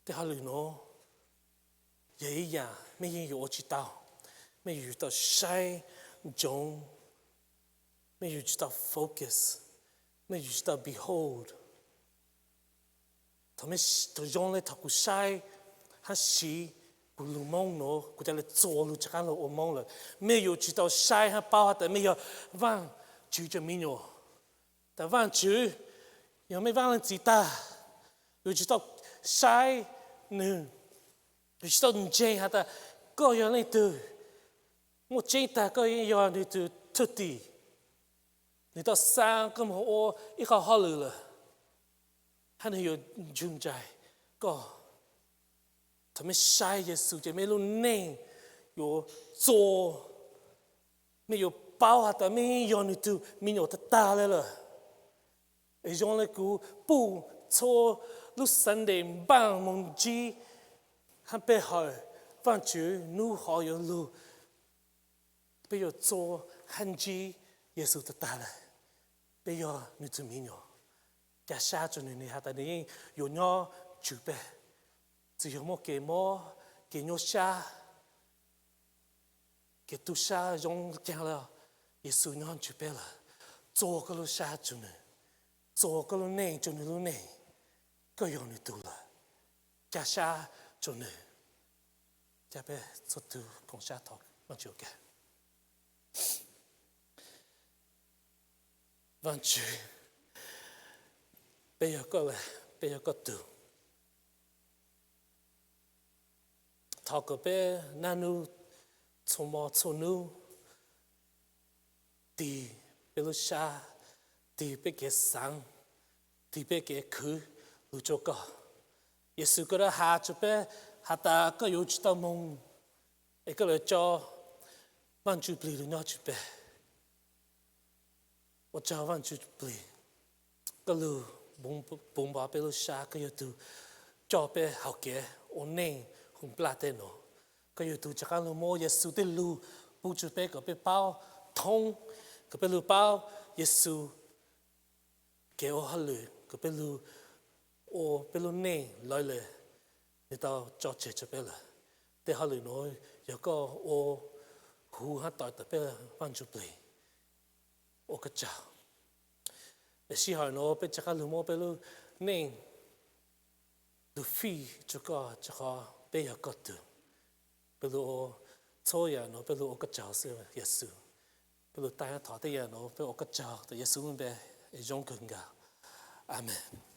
Tej hauj lwm nuav yog ib yaam mej yeej yuav ua tsis tau. Mej yuav tsum tau saib ntsoov, mej yuav tsum tau focus, mej yuav tsum tau behold. Thaum zoo le thaum kuv saib hab siv kuv lug Moob nuav, kuv ca le txuas lug rov qaab lug ua Moob lawm. Mej yuav tsum tau saib hab paub has tas mej yog Vaajtswv cov me nyuam, tas Vaajtswv yog mej Vaaj Leej Txiv tag. Yuav tsum tau saib nwg, yuav tsum tau ntseeg has tas koj yog leej twg. Muaj tseeb tag koj yeej yog nwg tug thwj tim. Nwg tau xaa koj moog ua ib qho hauj lwm lawm, hab nwg yuav ntsug ntsais koj. Thaum mej saib Yexus ces mej lub neej yuav txuas, mej yuav paub has tas mej yog nwg tug me nyuam tag tag le lawm. Es zoo le kuv puj txhua lub Sunday npaaj moog ntsib hab pe hawm Vaajtswv nub hov yuav lug, peb yuav txuas hab ntsib Yexus tag tag le. Peb yog nwg tug me nyuam, ca sab rua nwg, nwg has tas nwg yeej yuav nyob ntsug peb. Txawm yog muaj kev mob, kev nyuaj sab, kev tu sab zoo caag le, Yexus nyob ntsug peb lawm. Txuas koj lub sab rua nwg, txuas koj lub neej rua nwg lub neej. Koj yog nwg tug lawm, ca sab rua nwg. Ca peb txhua tug koom sab thov Vaajtswv ua ke. Vaajtswv, peb yog koj le, peb yog koj tug. Thov kom peb naj nub txhua mo txhua nub tig peb lub sab, tig peb kev xaav, tig peb kev khwv lug rua koj. Yexus koj dab has rua peb has tas koj yuav tsum tau moog es koj lawv tso Vaajtswv plig lug nyob rua peb. Ua tsaug Vaajtswv plig, koj lug puv npo peb lub sab, koj yog tug coj peb hauv kev ua neej huv nplaj tej nuav. Koj yog tug rov qaab lug muab Yexus tej lug pub rua peb kom peb paub thoob, kom peb lug paub Yexus kev ua hauj lwm, kom peb lug ua peb lub neej lawv le nwg tau tso tseg rua peb lawm. Tej hauj lwm nuav yog koj ua huv hab tawm tawm peb Vaajtswv plig. Ua koj tsaug. Es sij hawm nuav peb rov qaab lug muab peb lub neej lug fij rua koj, rua qhov peb yog koj tug. Peb lug ua txhua yaam nuav peb lug ua koj tsaug xwb Yexus. Peb lug taij thov tej yaam nuav peb ua koj tsaug tau Yexus lub npe zoo kawg nkaus. Amees.